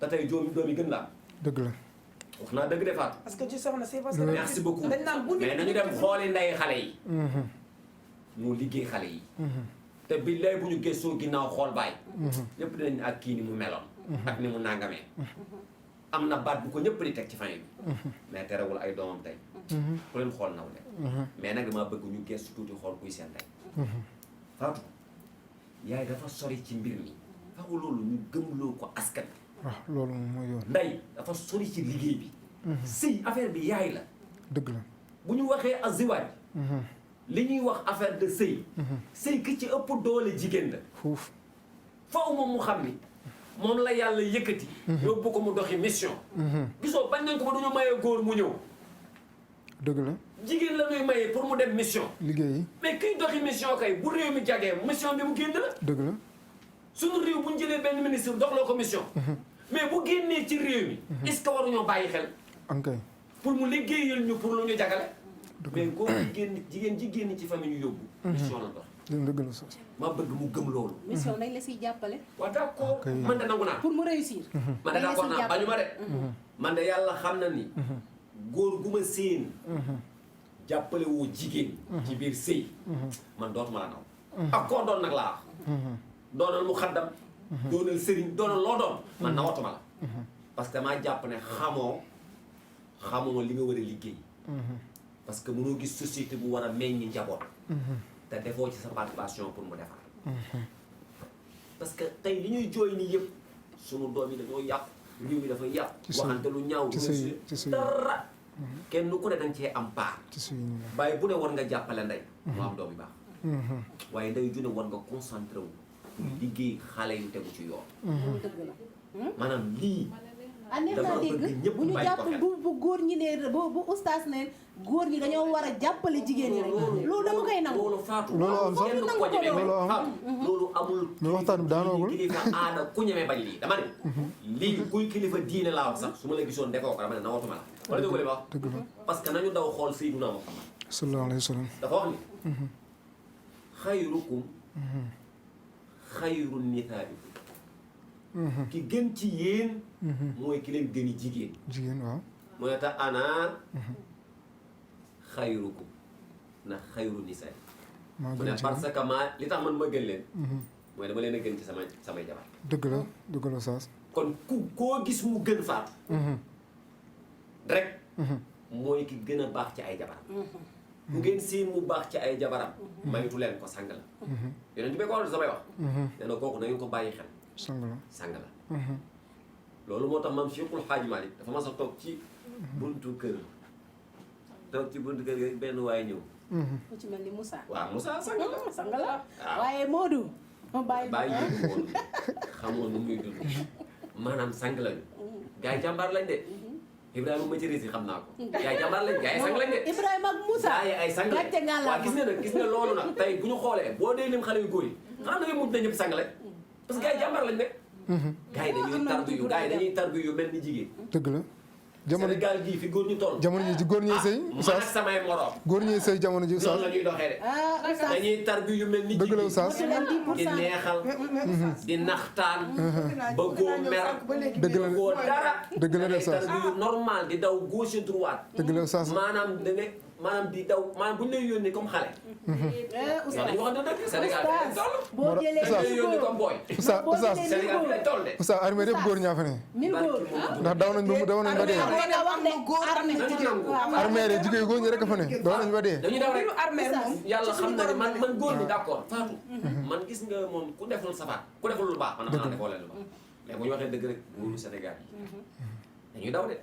te tey doomi gën la am dëgg la wax naa dëgg de Fatou parce que ci soxna c'est parce que merci beaucoup dañ naan bu mais nañu dem xooli ndey xale yi mu liggéey xale yi te bi lay bu ñu gëstoo ginnaaw xool bàyyi ñëpp dinañ ak kii ni mu meloon ak ni mu nangamee am na baat bu ko ñëpp di teg ci famille bi mais terewul ay doomam tey ku leen xool naw leen mais nag damaa bëgg ñu gëstu tuuti xool kuy seen tey Fatou yaay dafa sori ci mbir mi faaw loolu ñu gëmloo ko askan waaw loolu moom mooy yoon ndey dafa sori ci liggéey bi sëy affaire bi yaay la dëgg la bu ñu waxee aziwaaj li ñuy wax affaire de sëy sëy ki ci ëpp doole jigéen la fuuf faw moom mu xam ni moom la yàlla yëkkati yóbbu ko mu doxi mission gisoo bañ nañ ko ba duñu mayee góor mu ñëw dëgg la jigéen la ñuy mayee pour mu dem mission liggéey yi mais kiy doxi mission kay bu réew mi jagee mission bi mu génn la dëgg la suñu réew bu ñu jëlee benn ministre doxloo ko mission mais bu génnee ci réew mi est-ce que waruñoo bàyyi xel ankay pour mu liggéeyal ñu pour lu ñu jagale mais góor jigéen ji génn ci famille ñu yóbbu mission la dox dëgg la sax ma bëgg mu gëm loolu mission dañ la siy jàppale waaw d'accord man de nangu naa pour mu réussir man de d'accord naa bañu ma de man de yàlla xam na ni góor gu ma séen jàppale woo jigéen ci biir sëy man dootuma la naw ak koo doon nag laa wax doonal mu xaddam doonal sëriñ doonal loo doon man nawatuma la parce que maa jàpp ne xamoo li nga war a liggéey parce que mënoo gis société bu war a meññi njaboot te defoo ci sa participation pour mu defar parce que tey li ñuy jooy nii yëpp sunu doom yi dañoo yàqu réew mi dafa yàqu waxante lu ñaaw ci sëy dara kenn ku ne danga cee am part ci sëy ni la bàyyi bu ne war nga jàppale ndey mu am doom yu baax waaye ndey ju ne war nga concentré wu pour liggéey xale yu tegu ci yoon dëgg la maanaam lii ah neex naa dégg bu ñu jàpp bu góor ñi ne bu ustaas ne góor ñi dañoo war a jàppale jigéen ñi rek loolu dama koy nangu loolu faatu loolu am sax kenn ko ñeme loolu am faatu loolu amul mais waxtaan bi daanoogul kilifa aada ku ñeme bañ lii dama ne lii kuy kilifa diine laa wax sax su ma la gisoon defoo ko dama ne nawatuma la wala dégg nga wax dëgg la parce que nañu daw xool Seydina Muhammad sallallahu alayhi wa sallam dafa wax ni xayrukum xayru nisaa'ikum ki gën ci yéen mooy ki leen gëni jigéen jigéen waaw mooy tax ana xayrukum na xayru nisaa maa mu gën ne ci parce que maa li tax man ma gën leen mooy dama leen a gën ci samay jabar dëgg la dëgg la saas kon koo gis mu gën faatu rek mooy ki gën a baax ci ay jabaram bu ngeen seen mu baax ci ay jabaram maytu leen ko sang la yonent bi ko wax samay wax nee na kooku na ngeen ko bàyyi xel sang la sang la loolu moo tax maam Cheikhul Hadji Malick dafa mas a toog ci buntu kër gi benn waaye ñëw ku ci mel ni Moussa waaw Moussa sang la sang la waaw waaye Modou bàyyi yëngu woon xamoon nu muy dund maanaam sang lañu gars yi jàmbaar lañ de Ibrahima ma ci rési xam naa ko gars yi jàmbaar lañ gars yi sang lañ de Ibrahima ak Moussa gars yi ay sang lañ gàcce nga la waaw gis nga nag gis nga loolu nag tey bu ñu xoolee boo dee lim xale yu góor yi xam na nga mujj na ñëpp sang lañ parce que gars yi jàmbaar lañ de gars yi dañuy tarbi yu mel ni jigéen dëgg la jamono Sénégal gii fi góor ñu toll jamono ji góor ñee sëy man Oustaz ak samay morom góor ñee sëy jamono ji Oustaz noonu la ñuy doxee de ah Oustaz dañuy tarbi yu mel ni dëgg la jigéen Oustaz di neexal di naxtaan bëggoo mer dëgg la bëggoo dara dëgg la de ay Oustaz tarbi yu normal di daw gauche droite dëgg la Oustaz maanaam da nga maanaam di daw maanaam bu ñu lay yónnee comme xale Oustaz dañu waxante dëgg Sénégal bi lañ toll boo jëlee dañu lay yónnee comme booy Oustaz Oustaz Sénégal bi lañ toll de Oustaz armée yëpp góor ñaa fa ne mil góor ndax daw nañ ba dee nga wax ne armée nañu nangu armée de jigéen góor ñi rek a fa ne daw nañ ba dee dañuy daw rek armée moom yàlla xam na ne man góor ñi d'accord Fatou man gis nga moom ku deful safaat ku deful lu baax man xam naa defoo leen lu baax mais bu ñu waxee dëgg rek góoru Sénégal yi dañuy daw de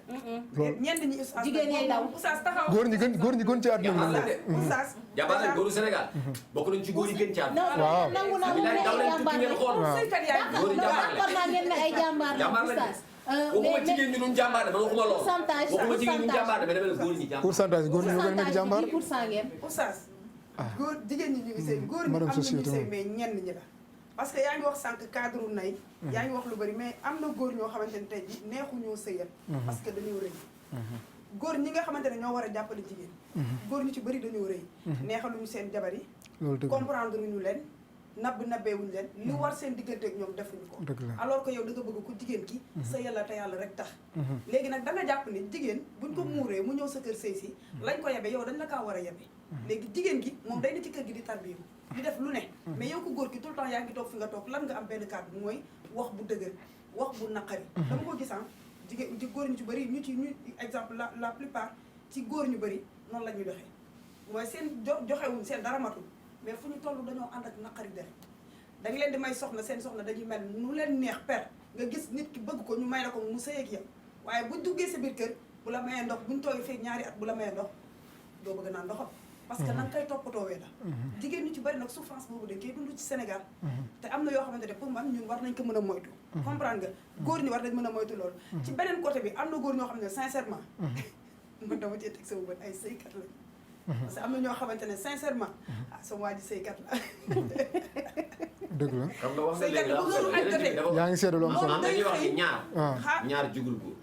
ñenn ñi oustaz jigéen ñay daw oustaz taxaw góor ñi gën ci àdduna jàmbaar lañ bi de oustaz jàmbaar lañ góoru Sénégal bokk nañ ci góor yi gën ci àdduna waaw nangu naa bi daw leen tukki ngeen xool sëykat yaa ngi góor yi jàmbaar lañ d'accord naa ngeen ne ay jàmbaar la jàmbaar lañ Oustaz waxuma jigéen ñi duñ jàmbaar de man waxuma lool pourcentage waxuma jigéen ñi duñ jàmbaar de mais dama ne góor ñi jàmbaar pourcentage góor ñi ñoo gën a nekk jàmbaar 10% ngeen oustaz góor jigéen ñi ñu ngi sëy góor ñi am na ñu sëy mais ñenn ñi la parce que yaa ngi wax sànq cadre nay yaa ngi wax lu bari mais am na góor ñoo xamante ne tey ji neexu ñoo sëyal parce que dañoo rëy góor ñi nga xamante ne ñoo war a jàppale jigéen góor ñu ci bëri dañoo rëy neexaluñu seen jabar yi loolu dëgg comprendre ñu leen nabbeewuñu leen li war seen diggante ak ñoom defuñu ko dëgg la alors que yow da nga bëgg ku jigéen ki sa yàlla te yàlla rek tax léegi nag da nga jàpp ne jigéen buñ ko muuree mu ñëw sa kër sëy si lañ ko yebe yow dañ la kaa war a yebe léegi jigéen gi moom day ne ci kër gi di tarbiyu di def lu ne mais yow ko góor ki tout le temps yaa ngi toog fi nga toog lan nga am benn kàddu mooy wax bu dëgër wax bu naqari dama ko gis jigéen ci góor ñu ci bëri ñu exemple la plupart ci góor ñu bëri noonu la ñuy doxee mooy seen joxewuñ seen dara matul mais fu ñu toll dañoo ànd ak naqari dere da nga leen di may soxna seen soxna dañuy mel nu leen neex per nga gis nit ki bëgg ko ñu may la ko mu sëy ak yow waaye bu duggee sa biir kër bu la mayee ndox bu ñu toogee fekk ñaari at bu la mayee ndox doo bëgg naan ndoxam parce que na nga koy toppatoowee la jigéen ñu ci bëri nag souffrance boobu dañ koy dund ci Sénégal te am na yoo xamante ne pour man ñun war nañ ko mën a moytu comprendre nga góor ñi war nañ mën a moytu loolu ci beneen côté bi am na góor ñoo xam ne sincèrement man dama cee teg sama bët ay sëykat lañ parce que am na ñoo xamante ne sincèrement sama waa ji sëykat la dëgg la xam nga wax nga léegi dafa yaa ngi seetlu lu am solo dañuy wax ni ñaar waaw ñaar jugul góor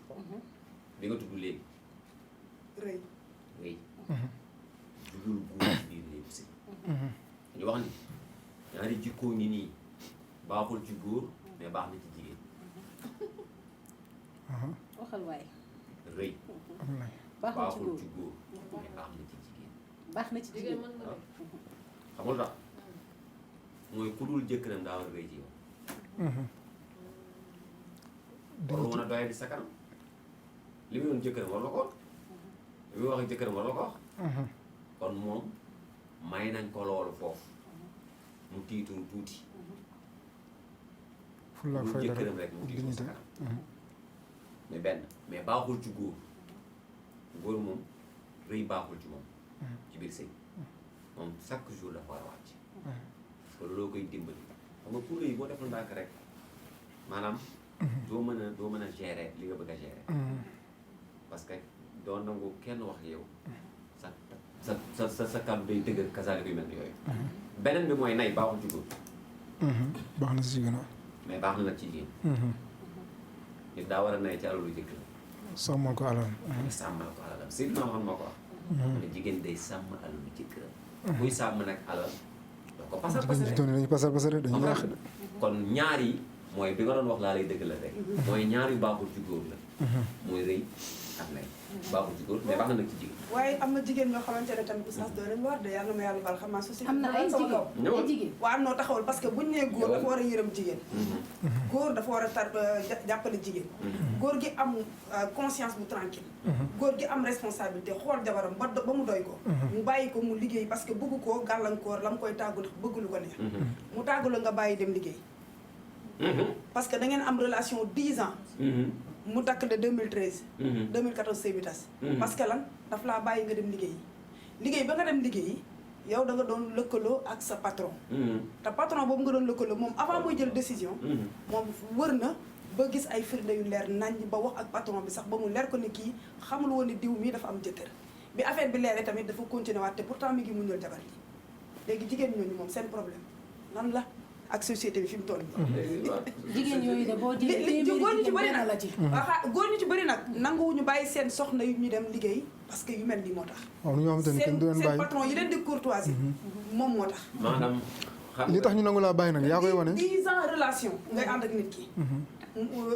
bi nga tudd léegi rëy rëy jugul góor biir léegi si dañu wax ni ñaari jikkoo ngi nii baaxul ci góor mais baax na ci jigéen waxal waay rëy am na baaxul ci baaxul góor ci góor mais baax na ci jigéen baax na ci jigéen mën na rek. xamul tax mooy ku dul jëkkëram daa war a rëy ci yow warul mën a doyee di sa kanam li muy doon jëkkëram war la ko wax li muy wax ak jëkkëram war la ko wax kon moom may nañ ko loolu foofu mu tiitoon tuuti fulla ak lu fayda jëkkëram rek mu tiitoon sa kanam mais benn mais baaxul ci góor moom rëy baaxul ci moom ci biir sëy moom chaque jour dafa war a wàcc parce que looloo koy dimbali xam nga pour rëy boo deful ndànk rek maanaam doo mën a gérer li nga bëgg a gérer parce que doo nangu kenn wax yow sa kàddu day dëgg kasaale koy mel ni yooyu beneen bi mooy nay baaxul ci góor baax na si jigéen mais baax na nag ci jigéen nit daa war a nay ci alalu jëkkër sàmmal ko alal nga sàmmal ko alalam Seydina Muhammad moo ko wax mu ne jigéen day sàmm alalu jëkkëram buy sàmm nag alal doo ko pasar pasare dañuy pasar pasare dañuy yàq kon ñaar yi mooy bi nga doon wax laa lay dëgg la rek mooy ñaar yu baaxul ci góor la mooy rëy ak nay baaxul ci góor mais baax na nag ci jigéen waaye am na jigéen ñoo xamante ne tamit oustaz doo leen war de yàlla na ma yàlla baal xam naa société am na ay jigéen waaw noo taxawal parce que buñ nee góor dafa war a yërëm jigéen góor dafa war a jàppale jigéen góor gi am conscience bu tranquille góor gi am responsabilité xool jabaram ba mu doy ko mu bàyyi ko mu liggéey parce que bëgg koo gàllankoor la mu koy tàggu ndax bëgg lu ko neex mu tàggu la nga bàyyi dem liggéey parce que da ngeen am relation 10 ans mu takk de 2013 2014 sëy bi tas parce que lan daf laa bàyyi nga dem liggéey ba nga dem liggéey yow da nga doon lëkkaloo ak sa patron te patron boobu nga doon lëkkaloo moom avant muy jël décision moom wër na ba gis ay firnde yu leer nañ ba wax ak patron bi sax ba mu leer ko ne kii xamul woon ne diw mii dafa am jëkkër bi affaire bi leeree tamit dafa continuer waat te pourtant mi ngi muñal jabar yi léegi jigéen ñooñu moom seen problème lan la ak société bi fi mu toll nii. jigéen yooyu de boo jëlee góor ñu ci bëri benn nag la ci. góor ñu ci bëri nag nanguwuñu bàyyi seen soxna yu ñu dem liggéey parce que yu mel nii moo tax. waaw ñoo xamante ni kenn du leen seen bàyyi patron yi leen di courtoisie moom moo tax. maanaam xam li tax ñu nangu laa bàyyi nag yaa koy wane 10 ans relation ngay ànd ak nit ki.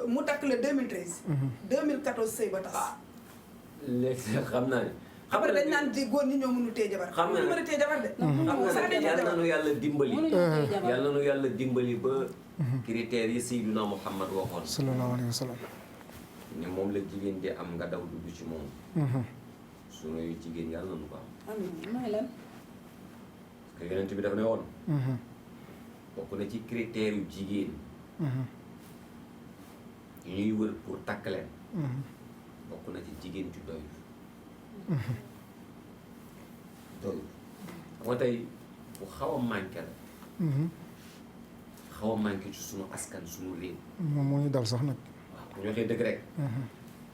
mu takk le 2013. 2014 sëy ba tas. léegi xam naa ne. après dañ naan di góor ñi ñoo mënu téye jabar. xam nga mënu mën a téye jabar de. xam nga yàlla na nu yàlla dimbali. mënuñu koy jabar. yàlla na nu yàlla dimbali ba. critères yi Seydina Muhammad waxoon. sallallahu alayhi wa sallam ne moom la jigéen di am nga daw dugg ci moom. sunu yu jigéen yàlla na nu ko am. amiin mooy lan. parce que yonent bi dafa ne woon. bokk na ci critères yu jigéen. yu ñuy wër pour takk leen. bokk na ci jigéen ju doyul. doyul xam nga tey bu xaw a manqué la. xaw a manqué ci sunu askan sunu réew. moom moo ñu dal sax nag waaw bu ñu waxee dëgg rek.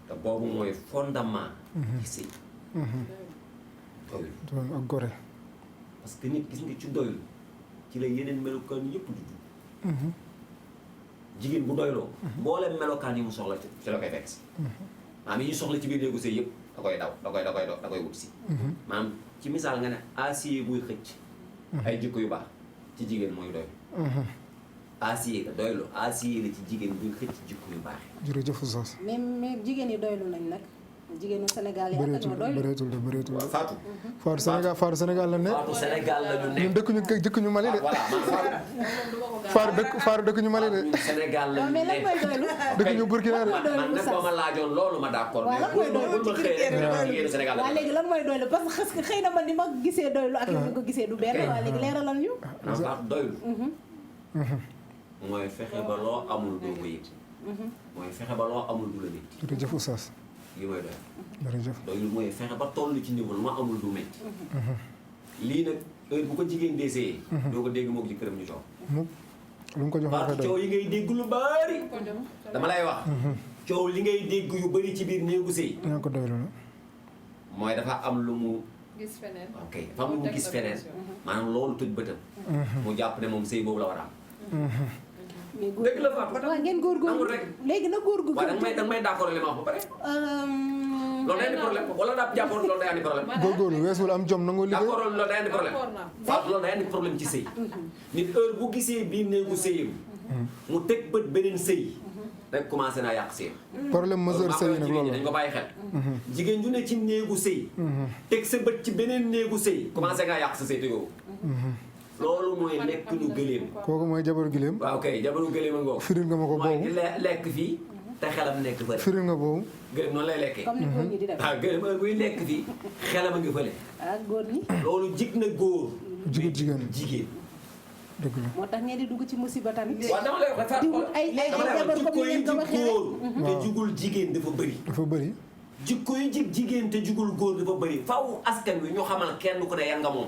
te boobu mooy fondement. ci sëy. doyul doon ak gore parce que nit gis nga ci doyul ci la yeneen melokaan yëpp di dugg. jigéen bu doyloo. mboolem melokaan yi mu soxla ci la koy fekk si. maanaam yi ñu soxla ci biir néegu sëy yëpp da koy daw da koy wut si. maanaam ci misaal nga ne acier buy xëcc. ay jikko yu baax ci jigéen mooy doylu. acier la doylu acier la ci jigéen buy xëcc jikko yu baax. jërëjëf Oustaz mais jigéen yi doylu nañ nag jigéenu Sénégal yi ak ñoo doylu. bëreetul waaw Fatou. Fatou Sénégal la ne Fatou Sénégal la ñu ñun nekk. dëkk ñu Mali de voilà Fatou dëkk ñu Mali de ñun Sénégal la waaw ñu mais lan mooy nekk. doylu. dëkk ñu Burkina de man nag boo ma laajoon loolu ma d'accord. waaw lan mooy doylu bu ma xëyee rek dama jigéenu Sénégal la. waaw léegi lan mooy doylu parce que xëy na man ni ma gisee doylu ak yow ni ko gisee du benn. waaw léegi leeralal ñu. en fait doylu. mooy fexe ba loo amul doo ko yëg. mooy fexe ba loo amul du la métti. jërëjëf Oustaz lii mooy doylu. jërëjëf doylu mooy fexe ba toll ci niveau lu ma amul du métti. lii nag heure bu ko jigéen desee. doo ko dégg moog ci këram ñu coow. mu lu mu ko jox Fatou coow yi ngay dégg lu bari. dama lay wax. coow li ngay dégg yu bari ci biir néegu sëy. ñaa ko doylu la mooy dafa am lu mu. gis feneen. ok dafa am lu mu gis feneen. maanaam loolu tëj bëtam. mu jàpp ne moom sëy boobu la war a am. mais góor dëgg la Fatou. waaw ngeen góorgóorlu amul rek. léegi na góor gu waaye danga may d'accord li ma wax ba pare. loolu day andi problème wala daa jàppoon loolu day andi problème. góorgóorlu weesul am jom nangoo liggéey d'accord loolu day andi problème. Fatou loolu day andi problème ci sëy. nit heure bu gisee biir néegu sëyam. mu teg bët beneen sëy. rek commencé naa yàq sëy. problème majeur sëy nag loolu dañ ko bàyyi xel. jigéen ju ne ci néegu sëy. teg sa bët ci beneen néegu sëy commencé ngaa yàq sa sëy te yow. loolu mooy lekk ñu gëléem. kooku mooy jabaru gileem waaw kay jabaru gëléem a ngoo. firil nga ma ko mooy boobu lekk fii te xelam nekk fële. firil nga boobu gëléem noonu lay lekkee. comme ni góor ñi di def. waaw gëléem heure buy lekk fii xelam a ngi fële. ah góor ñi. loolu jig na góor. jigéen jigéen. dëgg la moo tax ngeen di dugg ci musiba tamit. waaw dama lay wax di wut ay jabar comme ni ngeen ko waxee góor te jugul jigéen dafa bëri. dafa bëri. jikko yi jigéen te jugul góor dafa bëri faaw askan wi ñu xamal kenn ku ne yan nga moom.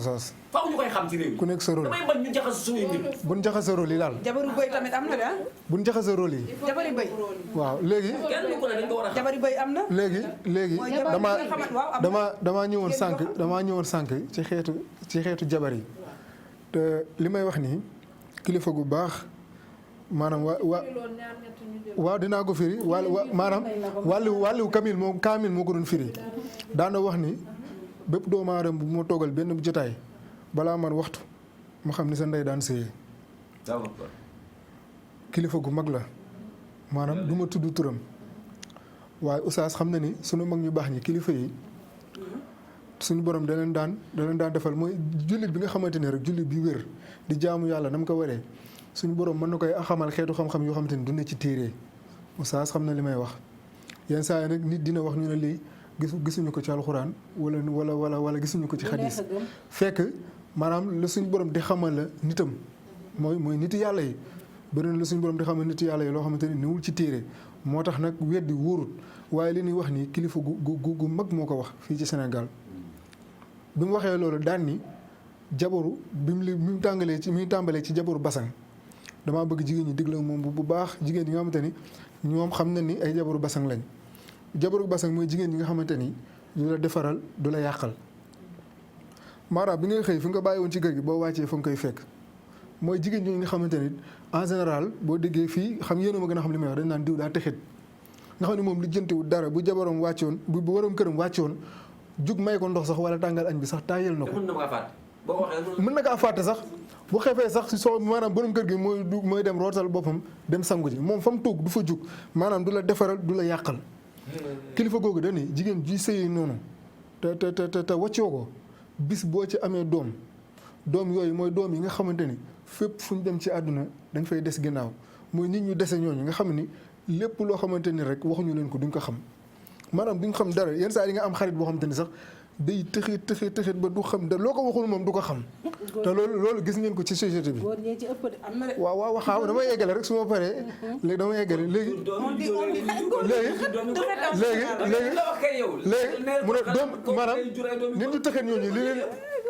saas. faaw ñu koy xam ci réew mi. ku nekk sa rôle. damay bañ ñu jaxas suñuy nit. buñ jaxase rôle yi daal. jabaru bëy tamit am na de ah. buñ jaxase rôle yi. jabari bëy. waaw léegi. kenn ku ne dañ ko war a xam. jabari bëy am na. léegi mooy jabar bi nga xamante waaw am na. damaa ñëwoon sànq ci xeetu jabar yi te li may wax nii kilifa gu baax maanaam waaw dinaa ko firi maanaam wàllu kaamil moo ko doon firi daana wax ni bépp doomu aadama bu ma toogal benn jotaay balaa man waxtu ma xam ni sa ndey daan séyee kilifa gu mag la maanaam du ma tudd turam waaye oustaz xam na ni sunu mag ñu baax ñi kilifa yi suñu borom da leen daan defal mooy jullit bi nga xamante ne rek jullit bi wér di jaamu yàlla na mu ko waree suñu borom mën na koy xamal xeetu xam-xam yoo xamante ni du ne ci téere oustaz xam na li may wax yenn saa yi nag nit dina wax ñu ne lii gisuñu ko ci alxuraan wala gisuñu ko ci xadis fekk maanaam la suñu borom di xamal la nitam mooy nit yàlla yi beneen la suñu borom di xamal nit yàlla yi loo xamante ni newul ci téere moo tax nag weddi wóorut waaye li ñuy wax nii kilifa gu mag moo ko wax fii ci Sénégal bi mu waxee loolu daan ni jabaru bi mu tàmbalee ci jabaru basang damaa bëgg jigéen ñi déglu moom bu baax jigéen ñi nga xamante ni ñoom xam na ni ay jabaru basang lañ jabaru basang mooy jigéen ñi nga xamante ni du la defaral du la yàqal maanaam bi ngay xëy fi nga bàyyi woon ci kër gi boo wàccee fa nga koy fekk mooy jigéen ñi nga xamante ni en général boo déggee fii xam yéen a ma gën a xam li may wax dañ naan diw daa texit nga xam ne moom lijjantiwul dara bu jabaram wàccoon bu waram këram wàccoon jug may ko ndox sax wala tàngal añ bi sax taayal na ko. mën na kaa fàtte sax bu xefee sax soo maanaam borom kër gi mooy dem rootal boppam dem sangu ji moom fa mu toog du fa jug maanaam du la defaral du la yàqal. kilifa googu dañuy jigéen ji sëyi noonu te waccoo ko bis boo ci amee doom yooyu mooy doom yi nga xamante ni fépp fu ñu dem ci àdduna dañ fay des ginnaaw mooy nit ñu dese ñooñu nga xam ni lépp loo xamante ni rek waxuñu leen ko duñ ko xam. maanaam duñ xam dara yenn saa yi nga am xarit boo xamante ni sax day tëxit ba du xam loo ko waxul moom du ko xam. te loolu gis ngeen ko ci société bi. góor ñee ci ëpp de am na de. waaw xaaw damay eggale rek su ma paree. léegi damay eggale léegi mu ne doom maanaam nit ñu tëxit ñooñu li leen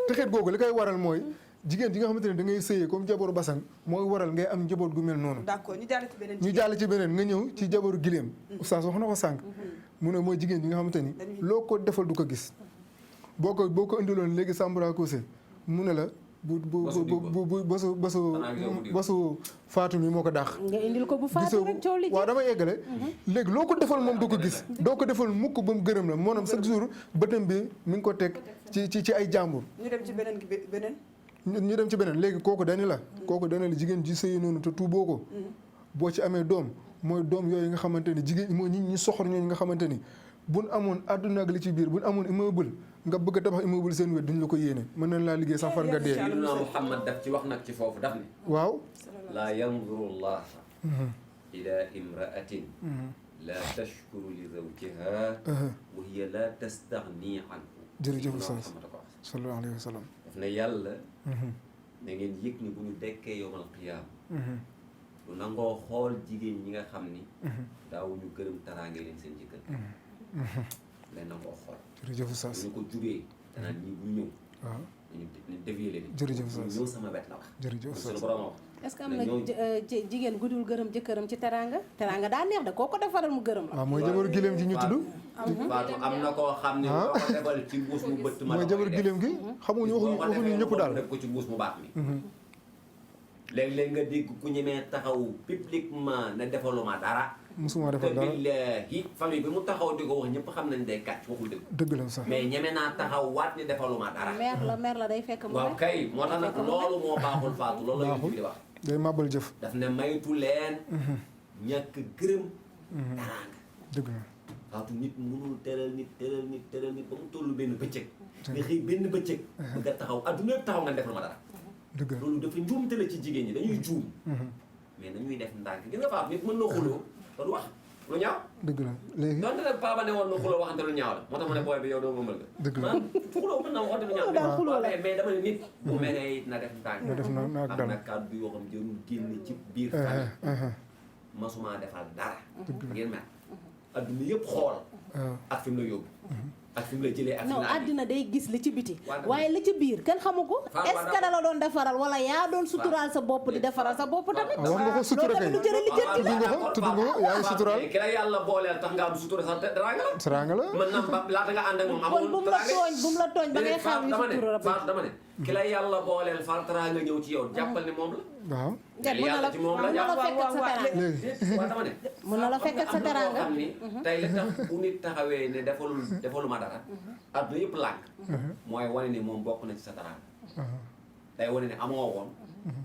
tëxit googu li koy waral mooy jigéen ji nga xamante ne da ngay sëyee comme jabaru basang mooy waral ngay am njaboot gu mel noonu. d'accord ñu jàll ci beneen nga ñëw ci jabaru gileem. oustaz wax na ko sànq. mu ne mooy jigéen bi nga xamante ni loo ko defal du ko gis boo ko indiloon léegi Sambara Kousé mu ne la bu basu faatu mi moo ko daax. nga indil ko bu faatu rek coow li waaw damay eggale. léegi loo ko defal moom du ko gis doo ko defal mukk ba mu gërëm la maanaam chaque jour bëtam bi mi ngi ko teg ci ay jàmbur. ñu dem ci beneen. ñu dem ci beneen léegi kooku dani la jigéen ji sëyi noonu te tuuboo ko boo ci amee doom mooy doom yooyu nga xamante ni jigéen mooy ñi soxor ñooñu nga xamante ni buñ amoon àdduna ak li ci biir buñ amoon immeuble nga bëgg a tabax immeuble seen wet duñ la ko yéene mën nañ laa liggéey sax far nga dee. Sayyidina Muhammad daf ci wax nag ci foofu daf ni waaw laa yanzuru llaha ila imraatin la tashkuru li zawjiha wa hiya la tastaghni anhu. jërëjëf Oustaz sallallahu alayhi wa sallam daf ne yàlla na ngeen yëg ni bu ñu dekkee yowmal qiyaam du nangoo xool jigéen ñi nga xam ni daawuñu gërëm taraange leen seen jëkkër lay nangoo xool. jërëjëf Oustaz bu ñu ko jubee danaan ñi bu ñëw waaw ñu dévier leen. jërëjëf Oustaz ñëw sama wet la wax. jërëjëf Oustaz suñu borom wax. est-ce que am na jigéen gudul gërëm jëkkëram ci teraanga daa neex de koo ko defaral mu gërëm la. waaw mooy jabaru gileem ji ñu tudd. Fatou am na koo xam ne boo ko defal ci mbuus mu bëtt ma. mooy jabaru gileem gi xamuñu waxuñu ñëpp daal. def ko ci mbuus mu baax mi. léeg-léeg nga dégg ku ñemee taxaw publiquement ne defaluma dara. musuma defal dara te billahi famille bi mu taxaw di ko wax ñëpp xam nañ day kàcc waxul dëgg. dëgg la sax mais ñeme naa taxaw waat ni defaluma dara. mer la day fekk mu waaw kay moo tax nag loolu moo baaxul Fatou loolu la ñu di wax. day màbbal jëf. daf ne maytu leen. ñàkk gërëm. teraanga. dëgg la. Fatou nit mënul teral nit ba mu tollu benn bëccëg. nga xëy benn bëccëg. bëgg a taxaw adduna yëpp taxaw nga defal ma dara. dëgg la loolu dafa njuumte la ci jigéen ñi dañuy juum. mais nañuy def ndànk gis nga Fatou nit mën na xuloo te du wax. lu ñaaw. dëgg la léegi. donte nag papa ne woon na xuloo waxante lu ñaaw la moo tax ma ne booy bi yow doo mëmal nga. dëgg la maanaam xuloo mën na waxante lu ñaaw. mais dama ne nit. bu meree it na def ndànk. na def na ak dal am na kàddu yoo xam jërul génn ci biir famille. masuma defal dara. ngeen mer. adduna yëpp xool. ak fi mu la yóbbu. ak fi mu la jëlee ak fi mu non la àddina day gis li ci biti waaye li ci biir kenn xamu ko est-ce que da la doon defaral wala yaa doon suturaal sa bopp di defaral sa bopp tamit wax nga ko sutura kay lu jëre li jënti tudd nga ko yaa ngi suturaal ki la yàlla booleel tax nga am sutura sax teraanga la teraanga la mën na ba laata nga ànd ak moom kon bu mu la tooñ ba ngay xam yu sutura Fatou dama ne ki la yàlla booleel far teraanga ñëw ci yow jàppal ne moom la waaw yàlla ci moom la fekk ak sa teraanga waaw dama ne mën na la fekk ak sa teraanga xam ni tey la tax bu nit taxawee ne defaluma dara adduna yëpp lànk mooy wane ni moom bokk na ci sa teraanga day wane ne amoo woon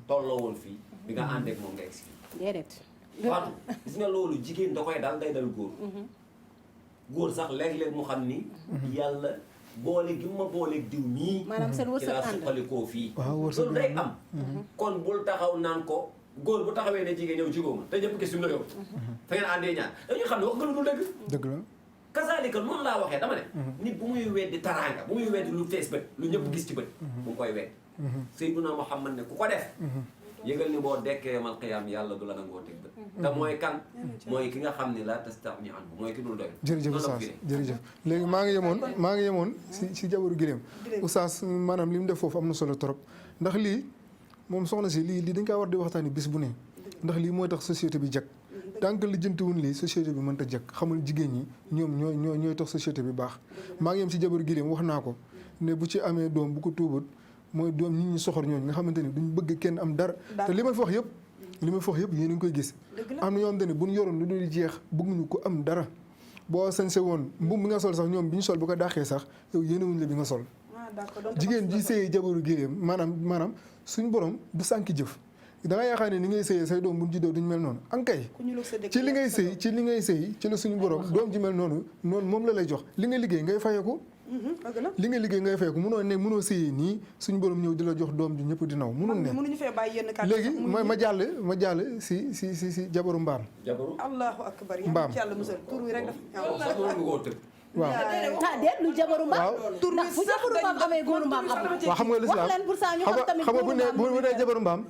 tolloo woon fii bi nga ànd ak moom nga egsi déedéet Fatou gis nga loolu jigéen da koy dal day dal góor góor sax léeg-léeg mu xam ni yàlla boole gi ma booleeg diw mii maanaam seen wërsëg ci laa ànd suqalikoo fii waaw wërsëg loolu day am kon bul taxaw naan ko góor bu taxawee ne jigéen ñëw jigóo ma te ñëpp gis fi mu la yóbbu fa ngeen àndee ñaar dañuy xam ne wax nga lu dul dëgg dëgg la kasaalika noonu laa waxee dama ne nit bu muy weddi taraanga bu muy weddi lu fees bët lu ñëpp gis ci bët bu mu koy weddi Seydina Muhammad ne ku ko def yëgal ni boo dekkee mal qiyaam yàlla du la nangoo teg bët te mooy kan mooy ki nga xam ne la tastaghni anhu mooy ki dul doy jërëjëf Oustaz jërëjëf léegi maa ngi yemoon si jabaru gileem Oustaz maanaam li mu def foofu am na solo trop ndax lii moom soxna si lii dañ kaa war di waxtaani bis bu ne ndax lii mooy tax société bi jag tant que lijjantiwuñ lii société bi mënta jag xamul jigéen ñi ñoom ñooy tax société bi baax maa ngi yem si jabaru gileem wax naa ko ne bu ci amee doom bu ko tuubut mooy doom nit ñi soxor ñooñu nga xamante ni duñ bëgg kenn am dara te li ma fi wax yëpp yéen a ngi koy gis am na ñoo xamante ne buñ yoroon lu dul jeex bëgguñu ko am dara boo sañse woon mbubb bi nga sol sax ñoom bi ñu sol bu ko dàqee sax yow yéenewuñ la bi nga sol jigéen ji sëyee jabaru gileem maanaam suñ borom du sànki jëf da nga yaakaar ne ni ngay sëyee say doom buñ juddoo duñ mel noonu ankay ci li ngay sëy ci la suñu borom doom ji mel noonu moom la lay jox li nga liggéey ngay fayeeku li nga liggéey ngay fayeeku mënoo sëyee nii suñu borom ñëw di la jox doom ji ñëpp di naw mënul ne mënuñu fee bàyyi yenn kàddu léegi ma jàll si jabaru mbaam allahu akbar mbaam yàlla musal tur wi rek dafa waaw déet lu jabaru mbaam tur wi fu jabaru mbaam amee góoru mbaam am waaw xam nga lislaam wax leen pour ça ñu xam tamit xam nga bu nee jabaru mbaam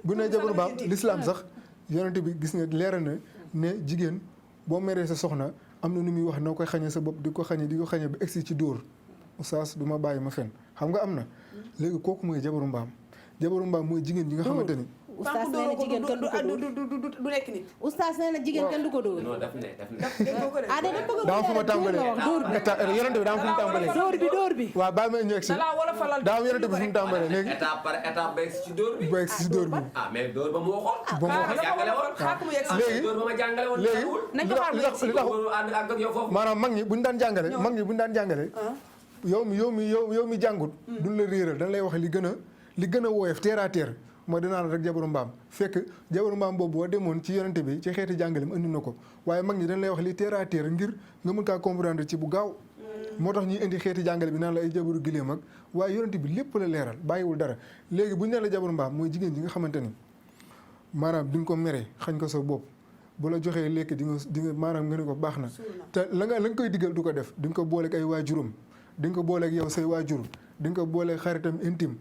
bu nee jabaru mbaam lislaam sax yonent bi gis nga leeral na ne jigéen boo meree sa soxna am na nu muy wax noo koy xañee sa bopp di ko xañee ba egsi ci dóor Oustaz du ma bàyyi ma fen xam nga am na léegi kooku mooy jabaru mbaam mooy jigéen ji nga xamante ni Oustaz nee na jigéen kenn du ko dóor du nekk nit Oustaz nee na jigéen kenn du ko dóor non daf ne ah de bëgg daa am fu ma tàmbalee yonent bi daa am fu mu tàmbalee dóor bi waaw bàyyi ma ñu egsi daa am yonent bi fu mu tàmbalee léegi étape par étape ba egsi ci dóor bi ba egsi si dóor bi ah mais dóor ba mu waxoon ba mu waxoon jàngale woon léegi dóor ba ma jàngale woon léegi li tax ànd ak yow foofu maanaam mag ñi bu ñu daan jàngale yow mi jàngut duñ la réeral dañ lay wax li gën a woyof terre à terre mooy dinaa la rek jabaru mbaam fekk jabaru mbaam boobu boo demoon ci yonente bi ci xeeti jàngalem indi na ko waaye mag ñi dañ lay wax li terre à terre ngir nga mën kaa comprendre ci bu gaaw moo tax ñuy indi xeeti jàngale bi naan la ay jabaru giléem ak waaye yonente bi lépp la leeral bàyyiwul dara léegi bu ñu nee la jabaru mbaam mooy jigéen ji nga xamante ni maanaam di nga ko mere xañ ko sa bopp bu la joxee lekk di nga maanaam nga ne ko baax na te la nga koy digal du ko def di nga ko booleeg ay waajuram di nga ko booleeg yow say waajur di nga ko booleeg xaritam intime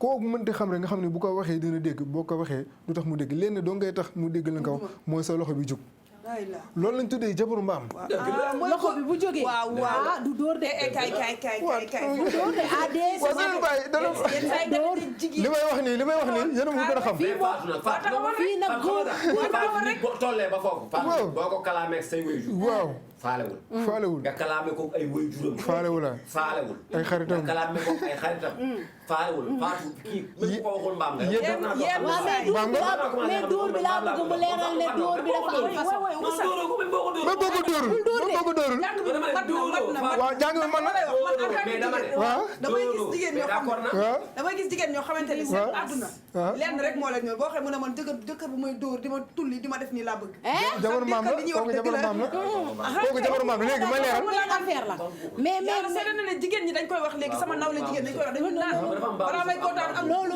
kooku mënti xam rek nga xam ne bu ko waxee dina dégg boo ko waxee du tax mu dégg lenn doo ngay tax mu dégg la nga wax mooy sa loxo bi jóg loolu lañ tuddee jabaru mbaam loxo bi bu jógee waaw du dóor de kay du dóor de li may wax nii yéen a mu gën a xam fii nag góor boo tollee ba foofu boo ko kalaamee say waajur waaw faalewul nga kalaame ko ay waajuram faalewul ay xaritam nga kalaame ko ay xaritam faalewul faatu kii même ko waxul mbaam nga mais dóor bi laa bëgg mu leeral ne dóor bi dafa am façon ma boo ko dóorul waaw jàng man na waaw damay gis jigéen ñoo xamante ni seen àdduna lenn rek moo leen ñor boo waxee mu ne man jëkkër bu may dóor di ma tulli di ma def nii laa bëgg jabaru maam la kooku jabaru maam la léegi ma leeral affaire la mais seetlu na ne jigéen ñi dañ koy wax léegi sama nawle jigéen dañ koy wax dañu naan dafa am baabu balaa may kontaan am loolu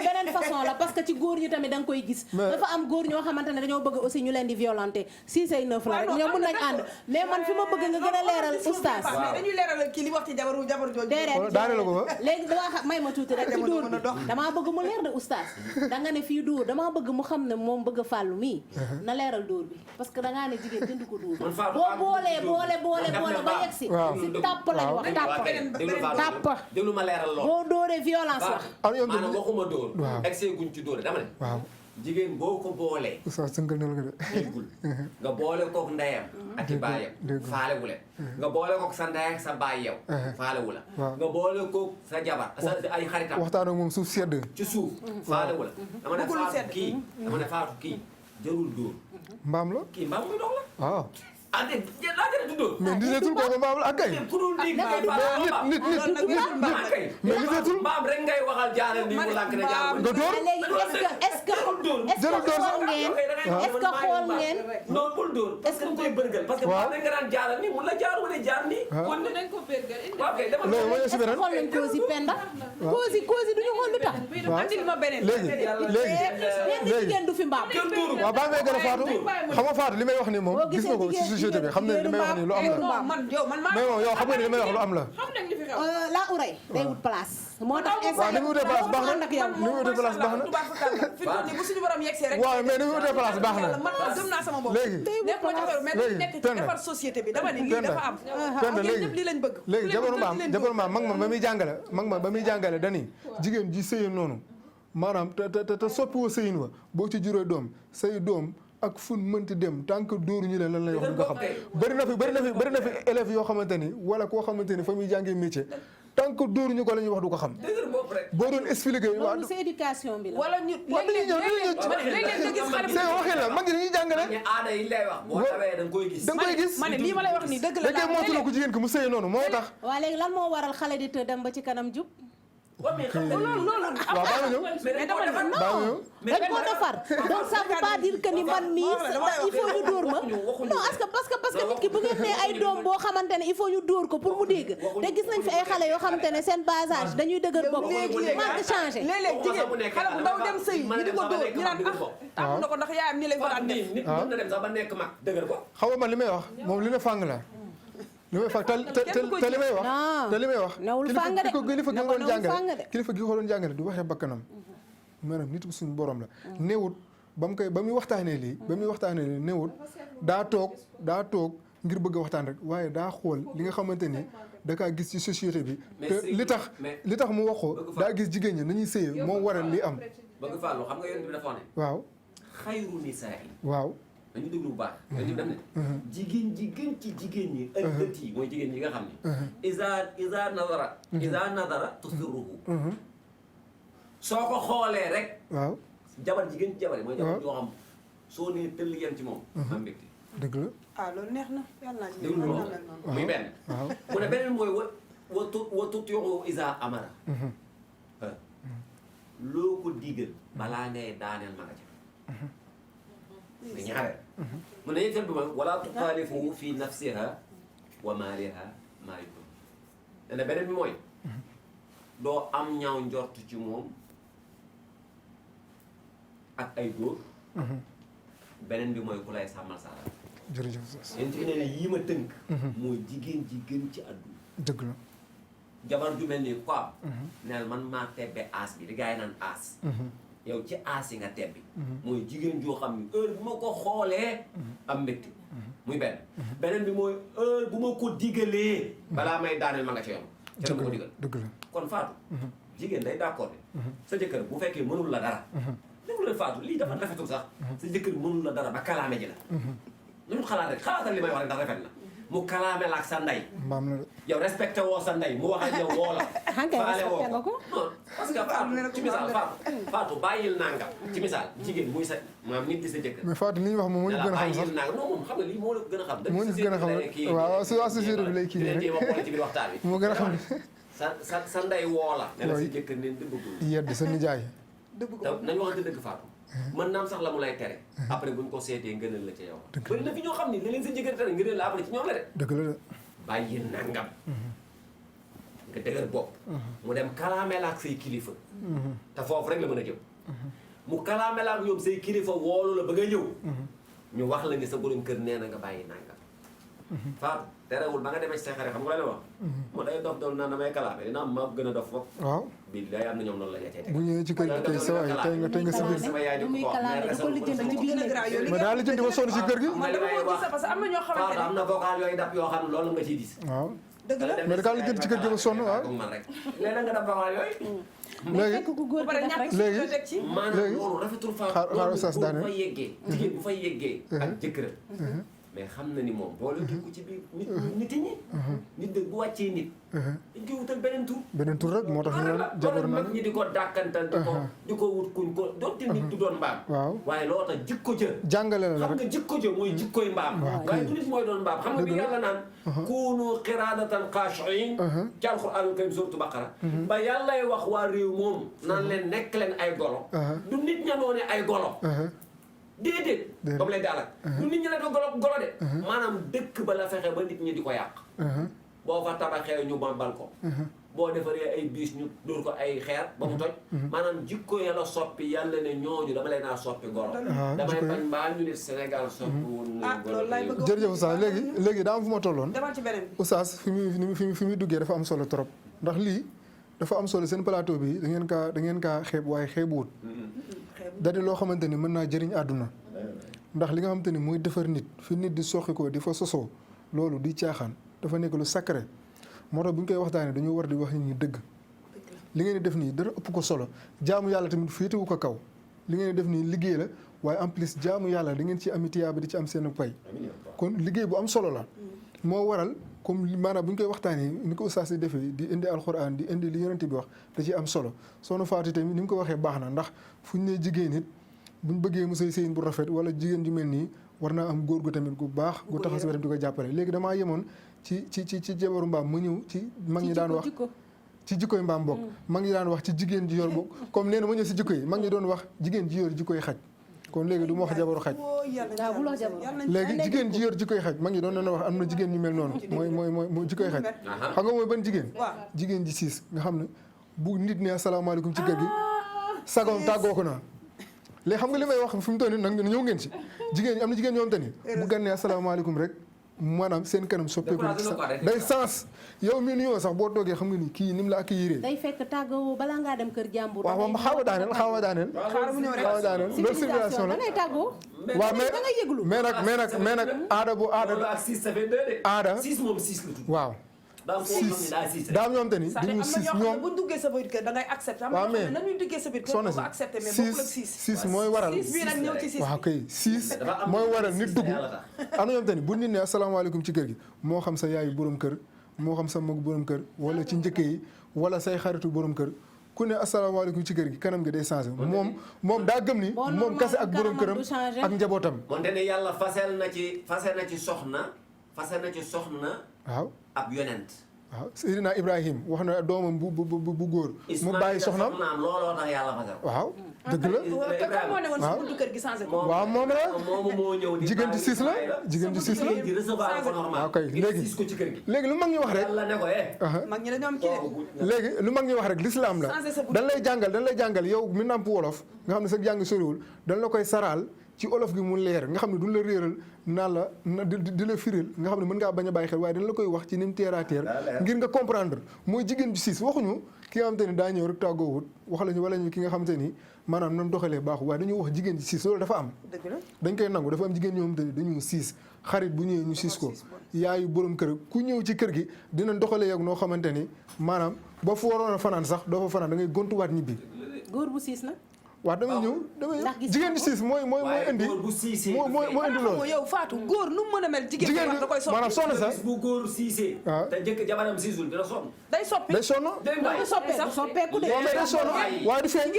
beneen façon la parce que ci góor ñi tamit da nga koy gis dafa am góor ñoo xamante ne dañoo bëgg aussi ñu leen di violenter 6 ay 9 la rek ñoom mën nañ ànd mais man fi ma bëgg nga gën a leeral oustaz mais dañuy leeral kii li wax ci jabar jooju déedéet daane la ko ba léegi damaa may ma tuuti rek ci dóor bi damaa bëgg mu leer de oustaz da nga ne fii dóor damaa bëgg mu xam ne moom bëgg a fàllu mii na leeral dóor bi parce que da ngaa ne jigéen kenn du ko dóor boo boole ba yegg si tàpp lañ wax tàpp déglu ma leeral lool boo dóoree violence wax maanaam waxuma dóor excès guñ ci dóor dama ne waaw jigéen boo ko boolee oustaz tënkal na la ko de déggul nga boole kook ndeyam ak i baayam faalewu leen nga boole kook sa ndey ak sa baay yow faalewu la nga boole kook sa jabar sa ay xaritam waxtaan ak moom suuf sedd ci suuf faalewu la dama ne faatu kii jarul dóor mbaam la kii mbaam muy dox la waaw ante laa gën a tuddóor mais niseetul kooku mbaam la ak kay ku dul dig nit mais niseetul mbaam rek ngay waxal jaaral ni mu lànk ne jaaral nga dóor léegi est-ce que xool ngeen non bul dóor parce que koy bërgal parce que mbaam rek nga daan jaaral ni mun la jaar wala jaar ni kon nañ ko bërgal indi waaw kay dama loolu mooy si beneen xool nañ cause yi penda cause yi duñu xool lu tax andil ma beneen léegi jigéen du fi mbaam waaw baa may gën a faatu xam nga faatu li may wax ni moom gis nga ko ci société bi xam ne li may wax ni lu am la man mais moom yow xam nga ni li may wax lu am la xam nañ li fi xew la uray day wut place moo tax waaw ni mu wutee place baax na ànd ak yow ni mu wutee place baax na fi mu ne bu suñu borom yegsee rek waaw mais ni mu wutee place baax na man gëm naa sama bopp léegi nekkuma ci affaire mais dañu nekk ci defar société bi dama ni lii dafa am Penda léegi lii lañ bëgg léegi jabaru maam mag ma ba muy jàngale dani jigéen ji sëyin noonu maanaam te soppiwoo sëyin wa boo ci juróo doom say doom ak fun mënti dem tant que dóoru ñu leen lan lay wax du nga xam bëri na fi élèves yoo xamante ni wala koo xamante ni fa muy jàngee métier tant que dóoru ñu ko la ñuy wax du ko xam boo doon expliqué loolu c'est éducation bi la wala ñu léeg-léeg nga gis xale c'est waxin la mag ñi dañuy jàngale ñu aada yi lay wax boo tawee da nga koy gis da nga koy gis ma ne lii ma lay wax nii dëgg la léegi mootula ko jigéen ki mu sëy noonu moo tax waaw léegi lan moo waral xale di të dem ba ci kanam jub loolu waaw baa nga ñëw mais dama ne baa nga ñëw dañ ko defar donc ça veut pas dire que ni man mii il faut ñu dóor ma non parce que nit ki bu ngeen nee ay doom boo xamante ne il faut ñu dóor ko pour mu dégg te gis nañ fi ay xale yoo xamante ne seen bas âge dañuy dëgër bopp manque changé léeg-léeg jigéen xale bu ndaw dem sëy ñu di ko dóor ñu naan am na ko ndax yaayam nii lañ ko daan def nit mën na dem sax ba nekk mag dëgër ko xaw ma man li may wax moom li ne fàng la li may fàng te li may wax te li may wax newul fàng de kilifa gi ko doon jàngale kilifa gi ko doon jàngale du waxee bakkanam maanaam nit suñu borom la néewut ba muy waxtaanee lii néewut daa toog ngir bëgg a waxtaan rek waaye daa xool li nga xamante ni da kaa gis ci société bi te li tax mu wax ko daa gis jigéen ñi nañuy sëye moo waral li am bëgg fàllu xam nga yonent bi dafa wax ne waaw xayru nisaa yi waaw dañu déglu bu baax yonent bi daf ne jigéen ji gën ci jigéen ñi ëllëg yi mooy jigéen ñi nga xam ne isa nadara tusirruhu soo ko xoolee rek waaw jabar jigéen ci jabar yi mooy jabar yoo xam soo nee tëll yem ci moom am mbégte dëgg la loolu neex na yàlla naa ci déglu loolu muy benn mu ne beneen mooy wa tutii'u isa amara loo ko digal balaa ngay daaneel ma nga ca mais ñaareel mu ne ñetteel bi mooy wala tuxaalifu fi nafsiha wa maaliha maa yukun ne beneen bi mooy doo am ñaaw njort ci moom ak ay góor beneen bi mooy ku lay sàmmal sa alal jërëjëf yéen ci ne ne yii ma tënk mooy jigéen ji gën ci àdduna dëgg la jabar ju mel nii quoi neel man maa tebbe aas bi di gars yi naan aas yow ci aas yi nga tebbi mooy jigéen joo xam ni heure bu ma ko xoolee am mbégte muy beneen bi mooy heure bu ma ko digalee balaa may daaneel ma nga ca yoon ca la ma ko digal dëgg la kon Fatou jigéen day d'accord ne sa jëkkër bu fekkee mënul la dara déglu leen Fatou lii dafa rafetul sax sa jëkkër mënul la dara ba kalaame ji la lu ñu xalaat rek xalaatal li may wax rek ndax rafet na mu kalaame la ak sa ndey mbaam la yow respecté woo sa ndey mu wax ak yow woo la faale woo ko non parce que Fatou ci misaal Fatou bàyyil nangam ci misaal jigéen muy sa maam nit di sa jëkkër mais Fatou li ñu wax moom moo ñu gën a xam sax bàyyil nangam non moom xam nga lii moo la gën a xam moo ñu gën a xam waaw su associé bi lay kii nii rek wax ci biir waxtaan bi moo gën a xam sa ndey woo la ne la sa jëkkër neen dëbbagul yedd sa nijaay te nañ waxante dëgg Fatou mën naam sax la mu lay tere après buñ ko seetee ngënal la ca yow bëri na fi ñoo xam ni da leen sa jëkkër tere ngënal la après ci ñoom la de dëgg la de bàyyi nangam nga dëgër bopp mu dem kalaame la ak say kilifa te foofu rek la mën a jëm mu kalaame la ak ñoom say kilifa woolu la ba nga ñëw ñu wax la ni sa borom kër nee na nga bàyyi nangam Fatou terewul ba nga demee ci say xarit xam nga la wax mu day dof doon naan damay kalaame dina am ma gën a dof foofu waaw bii day am na ñoom noonu la ñettee bu ñëwee ci kër gi tey sa waay tey nga si biir sama yaay di ko wax mais daal lijjanti ba sonn si kër gi man dama ko gis parce que am na ñoo xamante Fatou am na vocal yooyu dap yoo xam ne loolu nga ciy gis waaw dëgg la mais da kaa lijjanti ci kër gi ba sonn waaw man rek léegi nga def vocal yooyu léegi fekk ku góor ba pare gi def ñàkk rek léegi teg ci maanaam léegi loolu rafetul fa xaar Oustaz daane bu fa yeggee jigéen bu fa yeggee ak jëkkëram mais xam na ni moom boole ko ci biir nit ñi nit de bu wàccee nit dañ koy wutal beneen tur beneen tur rek moo tax ñu naan jabar mag naan ñi di ko dàkkantal di ko wut kuñ ko doonte nit du doon mbaam waaw waaye loo tax jikko jë jàngale la xam rek nga jikko jë mooy jikkoy mbaam waaye du nit mooy doon mbaam xam nga bi yàlla naan kuunu qiradatan xaashiin ci alxuraanul karim suuratu baqara ba yàllay wax waa réew moom naan leen nekk leen ay golo du nit ña noone ay golo déedéet comme leen di alak du nit ñi la ko golo de maanaam dëkk ba la fexe ba nit ñi di ko yàq boo fa tabaxee ñu bambal ko boo defaree ay biis ñu dóor ko ay xeer ba mu toj maanaam jikko ya la soppi yàlla ne ñooñu dama leen naa soppi golo damay bañ mbaa ñu ne Sénégal soppi woon loolu laay bëgg jërëjëf Oustaz léegi daa am fu ma tolloon demal ci beneen Oustaz fi muy duggee dafa am solo trop ndax lii dafa am solo seen plateau bi da ngeen kaa xeeb waaye xeebuwut da di loo xamante ni mën naa jëriñ àdduna ndax li nga xamante ni mooy defar nit fi nit di soxi ko di fa sosoo loolu di caaxaan dafa nekk lu sacré moo tax bu ñu koy waxtaanee dañoo war di wax nit ñi dëgg li ngeen di def nii dara ëpp ko solo jaamu yàlla tamit féetewu ko kaw li ngeen di def nii liggéey la waaye en plus jaamu yàlla da ngeen ci am tiyaaba di ci am seen pay kon liggéey bu am solo la moo waral comme maanaam bu ñu koy waxtaanee ni ko Oustaz di defee di indi alxuraan di indi li yonent bi wax da ci am solo Soxna Fatou tamit ni mu ko waxee baax na ndax fu ñu nee jigéen it buñ bëggee mu sëyin bu rafet wala jigéen ju mel nii war naa am góor gu tamit gu baax gu taxaw si wetam di ko jàppale léegi damaa yemoon ci jabaru mbaam ma ñëw ci mag ñi daan wax ci jikkoy mbaam bokk mag ñi daan wax ci jigéen ji yor bokk comme nee na ma ñëw si jikko yi mag ñi doon wax jigéen ji yor jikkoy xaj kon léegi du ma wax jabaru xaj léegi jigéen ji yor jikkoy xaj mag ñi doon na wax am na jigéen ñu mel noonu mooy jikkoy xaj xam nga mooy ban jigéen jigéen ji siis nga xam ne bu nit ne asalaamaaleykum ci kër gi sagom tàggoo ko naa léegi xam nga li may wax fi mu toll nii nag ñëw ngeen ci jigéen ñi am na jigéen ñoo xam te ni bu gànnee asalaamaaleykum rek maanaam seen kanam soppeeku day sens yow mii nuyoo sax boo toogee xam nga ni kii ni mu la accueillir day fekk tàggoo balaa ngaa dem kër jàmbur waaw ma xaw a daaneel loolu civilisation la da ngay tàggoo waaw da ngay yëglu mais nag aada bu aada ak 6 ça fait 2 de aada 6 moom 6 la tudd waaw daa am ñoom te ni dañu siis ñoom bu duggee sa biir kër da ngay accepté am waaw na mais nañuy duggee sa biir kër soxna ko accepté mais bokkul ak siis mooy waral bii nag ñëw ci siis waaw kay siis mooy waral nit dugg am na ñoom te ni bu nit ne asalaamaaleykum ci kër gi moo xam sa yaayu borom kër moo xam sa mag borom kër wala ci njëkk yi wala say xaritu borom kër ku ne asalaamaaleykum ci kër gi kanam gi day changé moom daa gëm ni moom kase ak borom këram ak njabootam moonte ne yàlla fase na ci soxna waaw ab yonent waaw Seydina Ibrahim wax na doomam bu góor mu bàyyi soxnaam looloo tax yàlla fasal waaw dëgg la kan moo ne woon si buntu kër gi changé ko waaw moom la moomu moo ñëw di jigéen ci siis la jigéen ci siis la di recevoir ko normal waaw kay siis ko ci kër gi léegi lu mag ñi wax rek yàlla ne ko mag ñi dañoo am kii léegi lu mag ñi wax rek l'islam la dañ lay jàngal yow mi nàmp wolof nga xam ne sa jàng soriwul dañ la koy saraal ci olof gi mu leer nga xam ne duñ la réeral naan la di la firil nga xam ne mën ngaa bañ a bàyyi xel waaye dañ la koy wax ci ni mu terre à terre ngir nga comprendre mooy jigéen ju siis waxuñu ki nga xamante ni daa ñëw rek tàggoowut wax lañu wala ñu ki nga xamante ni maanaam nam doxalee baaxu waaye dañuy wax jigéen ji siis loolu dafa am dañ koy nangu dafa am jigéen ñoo xamante ni dañu siis xarit bu ñëwee ñu siis ko yaayu borom kër ku ñëw ci kër gi dina doxalee yow noo xamante ni maanaam ba fu waroon a fanaan sax doo fa fanaan da ngay gontuwaat ñibbi góor bu siis nag waaw damay ñëw jigéen di siis mooy indi mooy indi loolu yow Fatou góor nu mu mën a mel jigéen da koy soppi maanaam soxna sax bu góor siisee te jëkk jabaram siisul dina sonn day soppi soppeeku de day sonn waaye du feeñ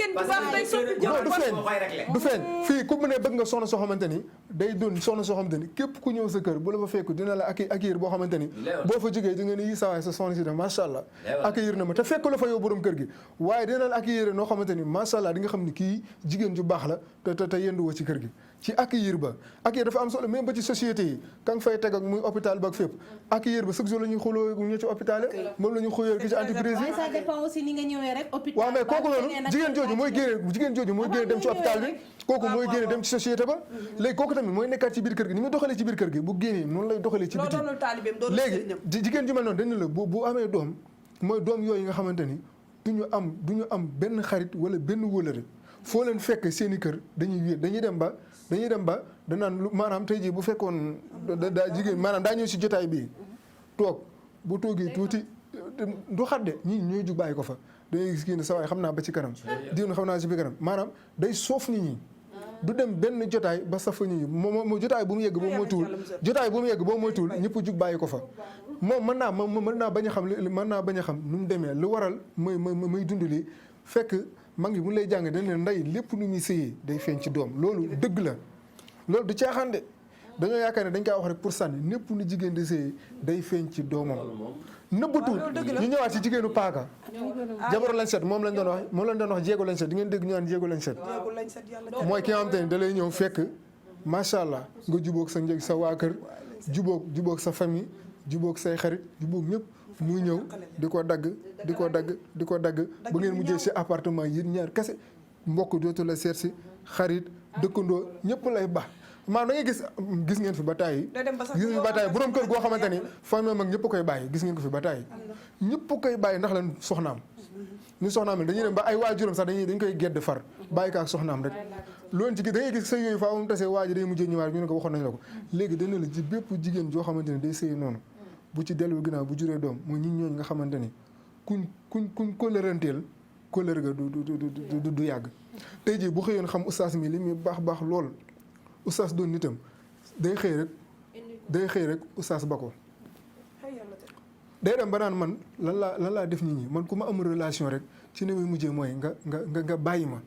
du feeñ fii ku mu ne bëgg nga soxna soo xamante ni day doon soxna soo xamante ni képp ku ñëw sa kër bu la fa fekk dina la accueillir boo xamante ni boo fa jógee di nga ni yi sawaay sa soxna si def macha allah accueillir na ma te fekk la fa yow borom kër gi waaye dina la accueillir noo xamante ni macha allah di nga xam ni kii kii jigéen ju baax la te yenduwoo ci kër gi ci accueillir ba accueillir dafa am solo même ba ci société yi ka nga fay teg ak muy hôpital ba ak fépp accueillir ba chaque jour la ñuy xuloo ñu ci hôpital moom la ñuy xuloo ci entreprise yi. ça dépend aussi ni nga ñëwee rek hôpital. waaw mais kooku noonu jigéen jooju mooy génne dem ci hôpital bi kooku mooy génne dem ci société ba léegi kooku tamit mooy nekkaat ci biir kër gi ni muy doxalee ci biir kër gi bu génnee noonu lay doxalee ci biti léegi jigéen ju mel noonu dañ ne la bu amee doom mooy doom yooyu nga xamante ni du ñu am benn xarit wala benn wóolare foo leen fekk seen i kër dañuy dem ba danaan lu maanaam tey jii bu fekkoon daa jigéen maanaam daa ñëw si jotaay bii toog bu toogee tuuti du xadde ñii ñooy jug bàyyi ko fa dangay gis kii ne sa waay xam naa ba ci kanam diw na xam naa si bi kanam maanaam day soof nit ñi du dem benn jotaay ba safa nit ñi moom jotaay bu mu yegg boo moytuwul ñëpp jug bàyyi ko fa moom mën naa bañ a xam nu mu demee lu waral muy dund lii fekk mag yi bu lay jàng dañ leen ndey lépp lu muy sëyee day feeñ ci doom loolu dëgg la loolu du caaxaan de dañoo yaakaar ne dañ koy wax rek pour sànni népp lu jigéen di sëyee day feeñ ci doomam nëbbatul ñu ñëwaat ci jigéenu paaka jabaru lañ set moom lañ doon wax jéego lañ set di ngeen dégg ñu naan jéego lañ set mooy ki nga xam te ne da lay ñëw fekk macha allah nga jubóog sa njëg sa waa kër jubóog sa famille jubóog say xarit jubóog ñëpp muy ñëw di ko dagg ba ngeen mujjee si appartement yéen ñaar kese mbokk dootu la seet si xarit dëkkandoo ñëpp lay baax maanaam da ngay gis ngeen fi ba tàyyi borom kër goo xamante ni famille mag ñëpp koy bàyyi gis ngeen ko fi ba tàyyi ñëpp koy bàyyi ndax lan soxnaam ni soxnaam dañuy dem ba ay waajuram sax dañ koy gedd far bàyyi ko ak soxnaam rek loolu ci da ngay gis sëy yooyu faa mu tasee waaju day mujjee ñëwaat ñu ne ko waxoon nañ la ko léegi dana la ci bépp jigéen joo xamante ni day sëy noonu bu ci dellu ginnaaw bu juree doom mooy ñi ñooñu nga xamante ni kuñ kóllëranteel kóllër ga du yàgg tey jii bu xëyoon xam oustaz mi li muy baax lool oustaz doon nitam day xëy rek oustaz ba ko day dem ba naan man lan laa def nit ñi man ku ma am relation rek ci ni muy mujjee mooy nga bàyyi ma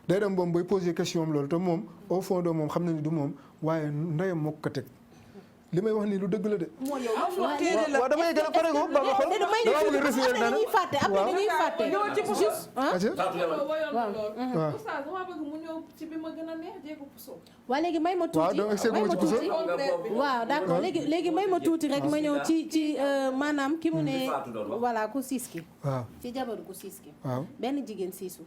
day dem boom bay poser question am loolu te moom au fond de moom xam na ni du moom waaye ndeyam moo ko teg li may wax nii lu dëgg la de. waaw damay gën a pare ko ba ma xool damaa bëgg a résumé dara dañuy fàtte waaw oustaz dama bëgg mu ñëw ci bi ma gën a neex jéego puso. waaw léegi may ma tuuti waaw d'accord léegi may ma tuuti rek ma ñëw ci maanaam ki mu ne voilà ku siis ki waaw ci jabaru ku siis ki waaw benn jigéen siisu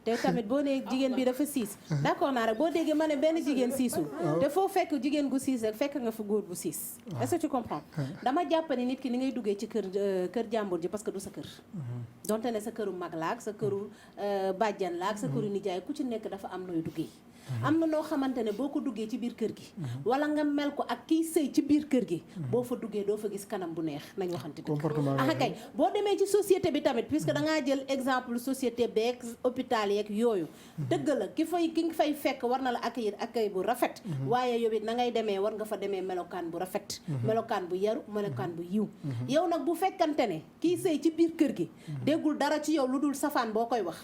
te tamit boo nee jigéen bi dafa siis d'accord naa rek boo déggee ma ne benn jigéen siisul te foo fekk jigéen gu siis rek fekk nga fa góor bu siis est-ce que tu comprends dama jàpp ne nit ki ni ngay duggee ci kër jàmbur ji parce que du sa kër donte ne sa këru mag laak sa këru bàjjan laak sa këru nijaay ku ci nekk dafa am nooy duggee am na noo xamante ne boo ko duggee ci biir kër gi wala nga mel ko ak kiy sëy ci biir kër gi boo fa duggee doo fa gis kanam bu neex nañ waxante dëgg kay boo demee ci société bi tamit puisque dangaa jël exemple société beeg hôpital yeeg yooyu dëgg la ki nga fay fekk war na la accueil bu rafet waaye yow it na ngay demee war nga fa demee melokaan bu rafet melokaan bu yaru melokaan bu yiw yow nag bu fekkante ne kiy sëy ci biir kër gi déggul dara ci yow lu dul safaan boo koy wax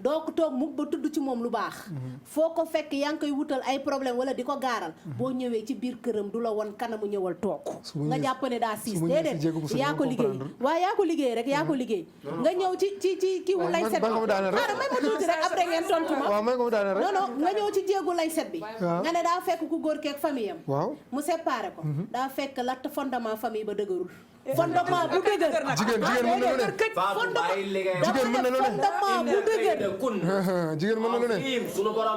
doo ko toog mukk ba tudd ci moom lu baax foo ko fekk yaa ngi koy wutal ay problème wala di ko gaaral boo ñëwee ci biir këram du la won kanamu ñëwal toog nga jàpp ne daa siis déedéet yaa ko liggéey waaw yaa ko liggéey rek yaa ko liggéey nga ñëw ci kii wu lay set bi xaaral may ma tuuti rek après ngeen tontu ma non nga ñëw ci jéegu lay set bi nga ne daa fekk ku góor keeg famille am mu séparé ko daa fekk la fondement famille ba dëgërul fondement bu dëgër jigéen mën na lu ne jigéen mën na lu ne fondement bu dëgër jigéen mën na lu ne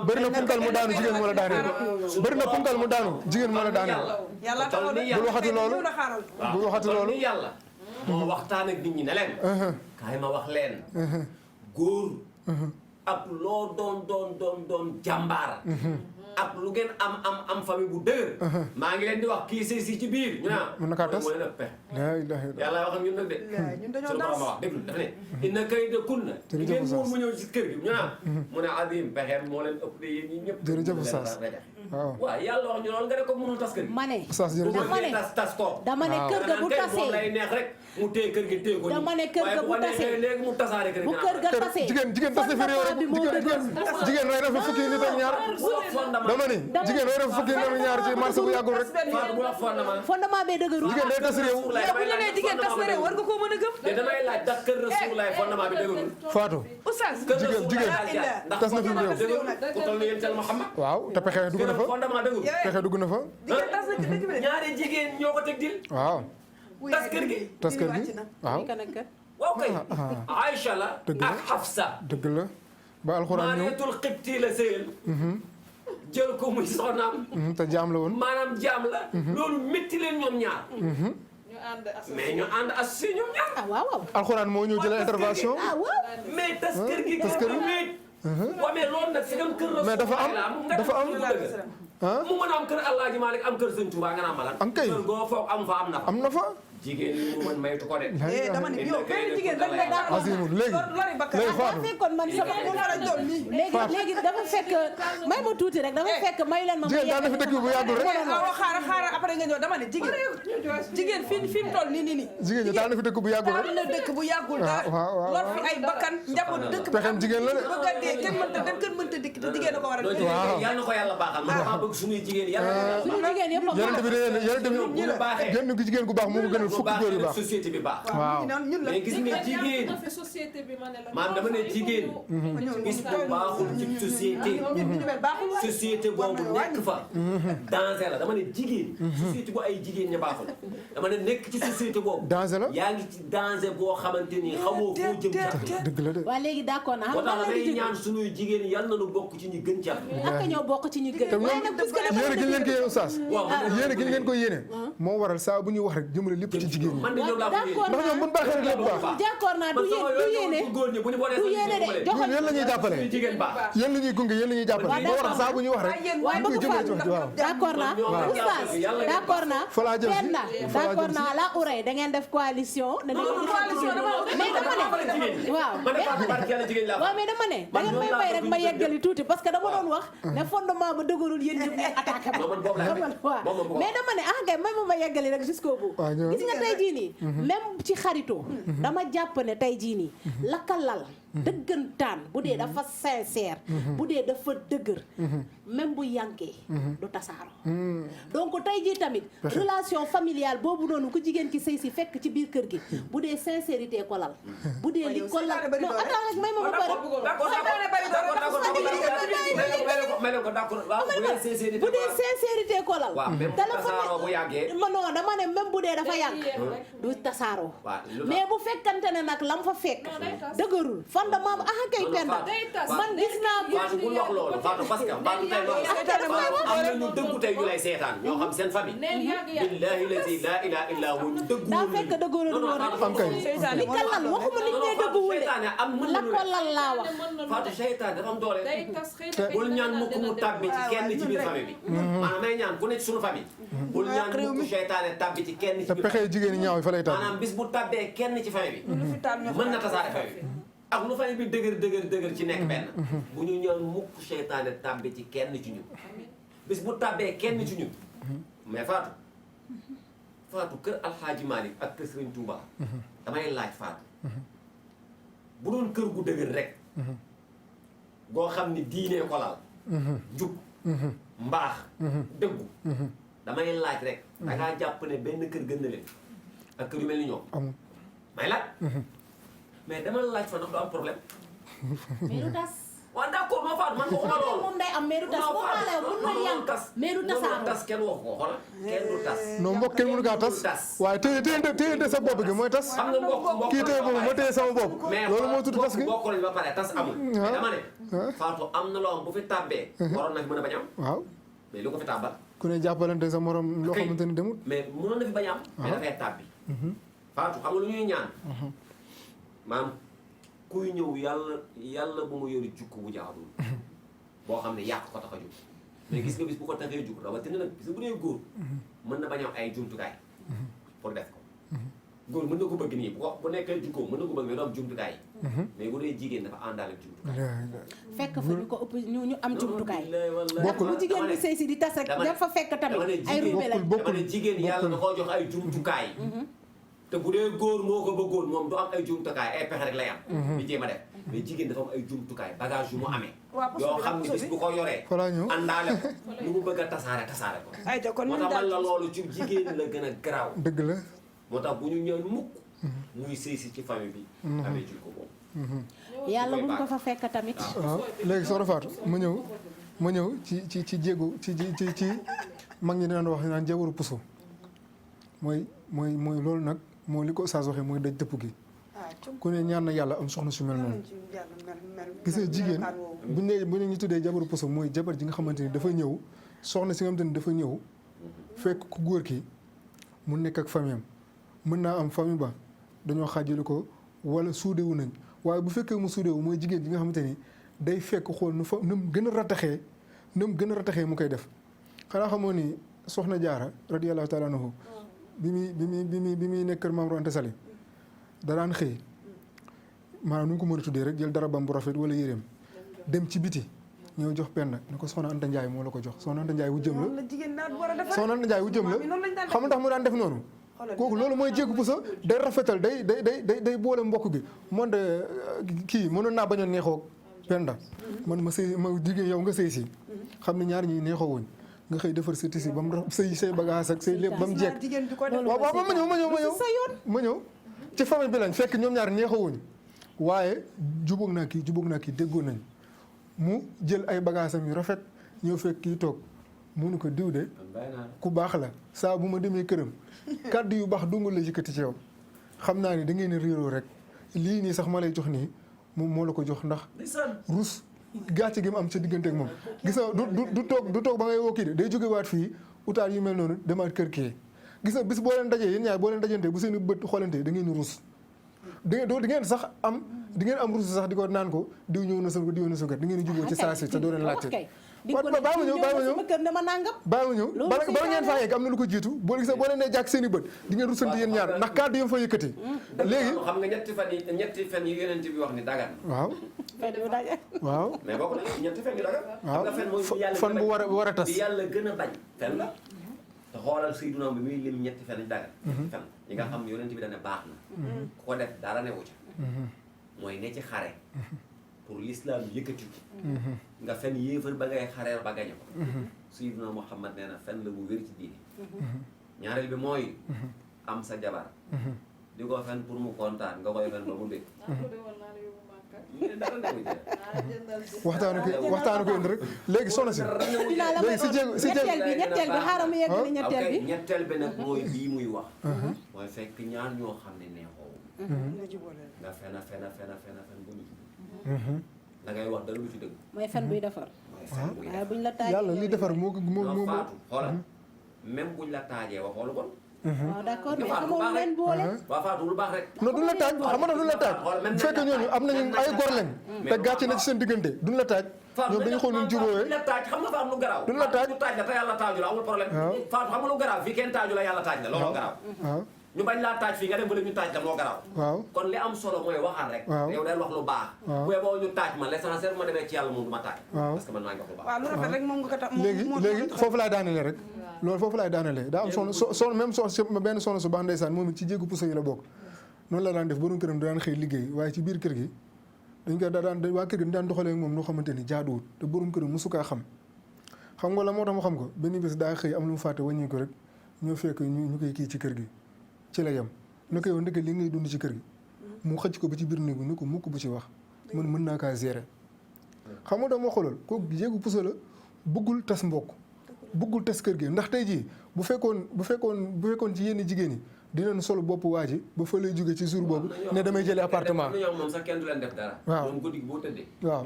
bëri na punkal mu daanu jigéen moo la daaneel bëri na punkal mu daanu jigéen moo la daaneel bul waxati loolu bul waxati loolu yàlla moo waxtaan ak nit ñi ne leen kaay ma wax leen góor ak loo doon jàmbaar ak lu ngeen am famille bu dëgër maa ngi leen di wax kii sëy si ci biir ñu naan mën na kaa tas mooy nag pexe la ilaha illa yàlla wax ak ñun nag de suñu borom wax déglu dafa ne inna kayda kunna ngeen moom mu ñëw ci kër gi ñu naan mu ne adim pexeem moo leen ëpp de yéen ñi ñëpp jërëjëf Oustaz waaw waaw yàlla wax ñu loolu nga ne ko mënul tas kër gi. ma ne Oustaz bu jërëjëf dama ne bëggee tas ko. dama ne kër ga bu moom tasee lay neex rek mu téye kër gi téye ko nii. dama ne kër ga bu waaye bu ko tasee neexee léegi mu tasaare kër gi. bu kër ga tasee jigéen tas na fi réew rek fondement bi moo dëgër. jigéen rey na fi fukki nit ak ñaar bu wax fondement. dama ni jigéen rey na fi fukki nit ak ñaar ci marché bu yàggul rek Fatou bu wax fondement. fondement bee dëgërul. jigéen day tas réew yow bu ñu nee jigéen tas na réew war nga koo mën a gëm. te damay laaj ndax kër Rasulullah fondement bi dëgërul. Fatou Oustaz. kër jigéen Rasulullah ndax tas na fi réew dëgërul ku toll ni yéen tel Muhammad. waaw te pexe dugg na fa fondement dëgërul. pexe dugg na fa jigéen tas na ci dëkk bi de. ñaari jigéen ñoo ko teg dil. waaw tas kër gi. tas kër gi waaw kan ak kan. waaw kay. Aïcha la Dëgg la. ak Hafsa. dëgg la ba alxuraan ñëw Maariyatul Qibti la sëyal. jël ko muy soxnaam. te jaam la woon maanaam jaam la. loolu métti leen ñoom ñaar. ñu ànd mais ñu ànd associé ñoom ñaar. ah waaw waaw. alxuraan moo ñëw jëlee intervention ah waaw. mais tas kër gi. tas kër gi. waaw mais loolu nag c'est comme kër la. mais dafa am dafa am ah mu mën a am kër Alaaji Maalik am kër Sëñ Tuubaa nga naan ma lan. am kay. kër goo foog am fa am na fa. am na fa jigéen ñi mu mën maytu ko de. dama ne yow benn jigéen rek nga daan Azimut léegi lori bakkan. léegi dafa Fatou fekkoon man sama mu war a jot nii. léegi dafa fekk may ma tuuti rek dafa fekk mayu leen ma. jigéen daan na fi dëkk bu yàggul rek waaw xaaral après nga ñëw dama ne jigéen fi mu toll nii nii. jigéen ñi daan na fi dëkk bu yàggul rek am na dëkk bu yàggul dara. waaw lor fi ay bakkan njaboot dëkk bi. pexem jigéen la de bëgg a dee kenn mënta dem kenn mënta dikk te jigéen a ko war a def. waaw. yal na ko yàlla baaxal. man maa bëgg suñuy jigéen yàlla na ko yàlla suñu jigéen yëpp a yonent bi de yonent bi ñu la baaxee. génn gi jigéen gu baax moo ko gënal bu fukki góor yu baax société bi baax. waaw ñun la. mais gis nga jigéen na fi société bi ma ne la. maam dama ne jigéen. gis bu baaxul ci société. ñun ñu mel baaxul waay. société boobu nekk fa. danger la dama ne jigéen. société bu ay jigéen ña baaxul. dama ne nekk ci société boobu. danger la yaa ngi ci danger boo xamante ni xamoo foo jëm ca. dëgg la de waaw léegi d'accord naa moo xam tax nga may ñaan suñuy jigéen yal na nu bokk ci ñi gën ca. ak ñoo bokk ci ñu gën. te waaye ñoom nag puisque yéene gi ñu leen koy yéene oustaz waaw man yéene gi ñu leen koy yéene moo waral saa bu ñuy wax rek jëmale lépp ci jigéen ñi man de ñoom laa ko d'accord ndax ñoom bu ñu baaxee rek lépp baax d'accord naa du yéene góor ñi bu ñu boolee du yéene de ñun joxal yéen la ñuy jàppale suñu jigéen baax. yéen la ñuy gunge yéen la ñuy jàppale moo waral saa bu ñuy wax rek waaye ñu koy bëgg jëmale ci wax ji waaw d'accord naa Waaw. oustaz d'accord naa Fa laa jëm si. Penda Fa laa d'accord jëm si. naa la Ourey da ngeen def coalition ne da ngeen coalition dama mais dama ne waaw man de Fatou Barke yàlla jigéen laa waaw mais dama ne da ngeen may may rek ma yeggali tuuti parce que dama doon wax ne fondement ba dëgërul yéen ñëpp ngeen attaqué ma Non, man boobu laa nekk. waaw Moom ma mais dama ne ah kay may ma yeggali rek jusqu'au bout waaw ñëw. gis nga tey jii nii même ci xaritoo dama jàpp ne tey jii nii lakkalal dëggantaan bu dee dafa sincère bu dee dafa dëgër même bu yankee du tasaaro donc tey jii tamit relation familiale boobu noonu ku jigéen ki sëy si fekk ci biir kër gi bu dee sincérité ko lal bu dee li ko lal non attends rek may ma ba pare bu dee sincérité ko lal tasaaroo bu yàggee. non dama ne même bu dee dafa yàgg du tasaaroo waaw lu mais bu fekkante ne nag lam fa fekk dëgërul fondement ba ah kay Penda man gis naa ko Fatou bul wax loolu Fatou parce que Fatou tey loolu am na ñu dëggu tey ñu lay seetaan ñoo xam seen famille. neen yàgg yàgg. billahi lazi laa ilaaha illaa huwa ñu dëggu daa fekk dëgërul non noonu am kay li ko lal waxuma nit ñee dëgguwul de seytaane am mën la na lu ko ne lal laa wax Fatou seytaane dafa am doole. day tas xëy na bul ñaan mukk mu tàbbi ci kenn ci biir famille bi. maanaam may ñaan ku ne ci suñu famille. bul ñaan mukk seytaane tàbbi ci kenn ci te biir pexe famille. jigéen ñi ñaaw yi fa lay tàbbi maanaam bis bu tàbbee kenn ci famille bi. mën na tasaare famille bi. ak lu famille bi dëgër ci nekk benn. bu ñu ñaan mukk seytaane tàbbi ci kenn ci ñun. bis bu tàbbee kenn ci ñun. mais Fatou kër Alxaaji Malick ak kër Serigne Touba. damay laaj Fatou. bu doon kër gu dëgër rek. goo xam ni diinee ko laal. jub. mbaax. dëggu. damay laaj rek. da ngaa jàpp ne benn kër gën na leen. ak kër yu mel ni ñoom. amul may laaj. mais dama la laaj fa ndax du am problème. mais du tas waaw d'accord ma Fatou man waxuma loolu. moom day am mais du tas boo xoolee mun na yànq mais du tasaaroo tas kenn waxu ko xoolal kenn du tas. non mbokk kenn mënu kaa tas waaye téye sa bopp gi mooy tas xam nga mbokk kii téye boobu ma téye sama bopp loolu moo tudd tas gi bokk lañ ba pare tas amul. mais dama ne. Fatou am na loo am bu fi tàbbee. waroon na fi mën a bañ am. waaw mais lu ko fi tàbbal. ku ne jàppalante sa morom loo xamante ni demul mais mënoon na fi bañ am. mais dafay tàbbi. Fatou xam nga lu ñuy ñaan. maam kuy ñëw yàlla bu mu yori jukk bu jaadul. boo xam ne yàq ko tax a jóg. mais gis nga bis bu ko taxee jóg rawatina nag bis bu dee góor. mën na bañ am ay jumtukaay. pour def ko. góor mën na ko bëgg nii bu nekkee jukkoo mën na ko bëgg mais du am jumtukaay yi. mais bu dee jigéen dafa àndaale jumtukaay. fekk fa ñu ko ëpp ñu am jumtukaay. bokkul bu jigéen bi sëy si di tas rek dafa fekk tamit ay ruube la. dama ne jigéen yàlla da koo jox ay jumtukaay. te bu dee góor moo ko bëggoon moom du am ay jumtukaay ay pexe rek lay am. di jéem a def mais jigéen dafa am ay jumtukaay bagage yu mu amee. yoo xam ne bis bu ko yoree. fa laa ñëw àndaale ko lu mu bëgg a tasaare ko. ayca kon moo ñun tax man la daal loolu ci jigéen la gën a garaaw. dëgg la. moo tax bu ñu ñëw mukk muy sëy si ci famille bi. amee ci ko boobu. yàlla buñ ko fa fekk tamit. waaw léegi soxna Fatou ma ñëw ci jéego ci mag ñi daan wax naan jabaru puso mooy loolu nag moo li ko Oustaz waxee mooy daj dëpp gi ku ne ñaan na yàlla am soxna su mel noonu gis nga jigéen bu ñu tuddee jabaru puso mooy jabar ji nga xamante ni dafa ñëw soxna si nga xamante ni dafa ñëw fekk ku góor ki mu nekk ak famille am mën naa am famille ba dañoo xaajale ko wala suudewu nañ waaye bu fekkee mu suudewu mooy jigéen ji nga xamante ni day fekk xool nu mu gën a rataxee mu koy def xanaa xamoo ni soxna jaara radiyallahu taala anhu bi muy nekk kër Maam Mor Anta Sali daraan xëy maanaam nu ñu ko mën a tuddee rek jël darabam bu rafet wala yéreem dem ci biti ñëw jox penn ne ko soxna Anta Ndiaye moo la ko jox soxna Anta Ndiaye wu jëm la soxna Anta Ndiaye wu jëm la xam nga tax mu daan def noonu kooku loolu mooy jéggu puso day rafetal day boole mbokk gi man de kii mënoon naa bañ a neexoo penda man ma sëy ma jigéen yow nga sëy si xam ne ñaar ñi neexoo wuñ nga xëy defar sa tisi ba mu say bagage ak say lépp ba mu jekk waaw ma ñëw ci famille bi lañ fekk ñoom ñaar neexawuñ waaye jubóog naa kii déggoo nañ mu jël ay bagage am yu rafet ñëw fekk kii toog mu ne ko diw de ku baax la saa bu ma demee këram kàddu yu baax dungal la yëkkati ci yow xam naa ni da ngeen réeroo rek lii nii sax ma lay jox nii moom moo la ko jox ndax rus gàcce gi mu am sa diggante ak moom gis nga du toog ba ngay woo kii de day jóge waat fii utaal yu mel noonu demaat kër kii gis nga bis boo leen dajee yéen ñaar boo leen dajante bu seen bët xoolante da ngeen rus di ngeen sax am rus sax di ko naan ko diw ñëw na ko diw na sa kër da ngeen juboo ci saa si te doo leen laajte baa ma ñëw bala ngeen faa yegg am na lu ko jiitu boo gisee boo leen nee jàkk seen i bët di ngeen rusante yéen ñaar ndax kàddu yam fa yëkkati léegi xam nga ñetti fan yi yonent bi wax ni dagan waaw mais bokk na ñetti fen yu dagan xam nga fen mooy fan bu war a tas bi yàlla gën a bañ fen la te xoolal Seydina bi muy lim ñetti fen yi dagan fen yi nga xam yonent bi dane baax na ku ko def dara newu ca mooy ne ci xare pour l'islam yëkkati ko nga fen yéefar ba ngay xareer ba gañe ko Seydina Muhammad nee na fen la bu wér ci diine ñaareel bi mooy am sa jabar di ko fen pour mu kontaan nga koy fen ba mu dégg waxtaanu ko indi rek léegi soxna si léegi si ñetteel bi xaaral mu yegg ni ñetteel bi nag mooy bii muy wax mooy fekk ñaar ñoo xam ne neexoo nga fen ba mu da ngay wax dara lu ci dëgg mooy fen buy defar waaye buñ la taajee yàlla li defar moo faatu xoolal même buñ la taajee waxoo lu bon waaw d'accord mais xamoo leen boole waaw faatu lu baax rek non duñ la taaj xam nga duñ la taaj bu fekkee ñooñu am nañu ay gor lañ te gàcce na ci seen diggante duñ la taaj ñoom dañu xool ñun jubóowee la taaj xam nga fa am lu garaaw duñ la taaj ñu taaj la te yàlla taaju la amul problème faatu xam nga lu garaaw fii kenn taaju la yàlla taaj la looloo garaaw waaw ñu bañ laa taaj fii nga dem ba ñu taaj la moo garaaw waaw kon li am solo mooy waxal rek yow day wax lu baax bu boo ñu taaj ma l'essentiel ma demee ci yàlla moom du ma taaj parce que man maa ngi wax lu baax waaw lu rafet rek moom nga ko tax léegi foofu laay daanelee rek loolu foofu laay daanelee daa am soxna même soxna benn soxna su baax ndeysaan moom it ci jéggu puso yi la bokk noonu la daan def borom këram daan xëy liggéey waaye ci biir kër gi dañ ko daan waa kër gi daan doxalee moom noo xamante ni jaaduwut te borom këram mosu kaa xam nga la moo tax mu xam ko benn bés daa xëy am lu mu fàtte wàññi ko rek ñoo fekk ñu koy kii ci kër gi ci la yem naka yow ndeke li ngay dund ci kër gi mu xëcc ko ba ci biir néeg bi ni ko mukk bu ci wax man mën naa kaa gérer xam nga dama xoolal kooku jéegu puso la bëggul tas mbokk bëggul tas kër gi ndax tey jii bu fekkoon ci yenn jigéen yi dinañ solo bopp waa ji ba fa lay jóge ci jour boobu ne damay jëlee appartement moom sax kenn du leen def dara waaw moom guddi gi boo tëddee waaw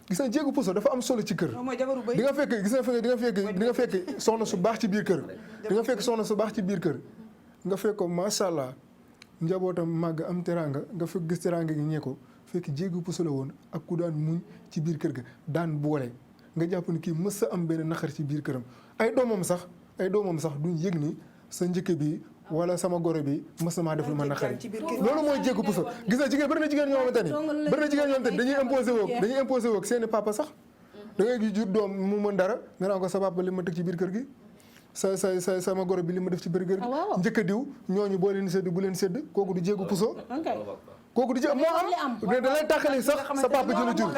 gis nga jéegu puso dafa am solo ci kër di nga fekk gis nga di nga fekk soxna su baax ci biir kër di nga fekk soxna su baax ci biir kër nga fekk ko macha allah njabootam màgg am teraanga nga fekk gis teraanga gi ñee ko fekk jéegu puso la woon ak ku daan muñ ci biir kër ga daan boole nga jàpp ni kii mës a am benn naqar ci biir këram ay doomam sax duñ yëg ni sa njëkk bi wala sama goro bi mës na maa def lu ma naqari loolu mooy jéggu puso gis na jigéen bëri na jigéen ñoo xamante ni dañuy imposé woog seeni papa sax da ngay gis jur doom mu mën dara nga naan ko sa papa li ma teg ci biir kër gi sama goro bi li ma def ci biir kër gi njëkk a diw ñooñu boo leen sédd bu leen sédd kooku du jéggu puso kooku du moo am da lay tàqali sax sa papa jëla jur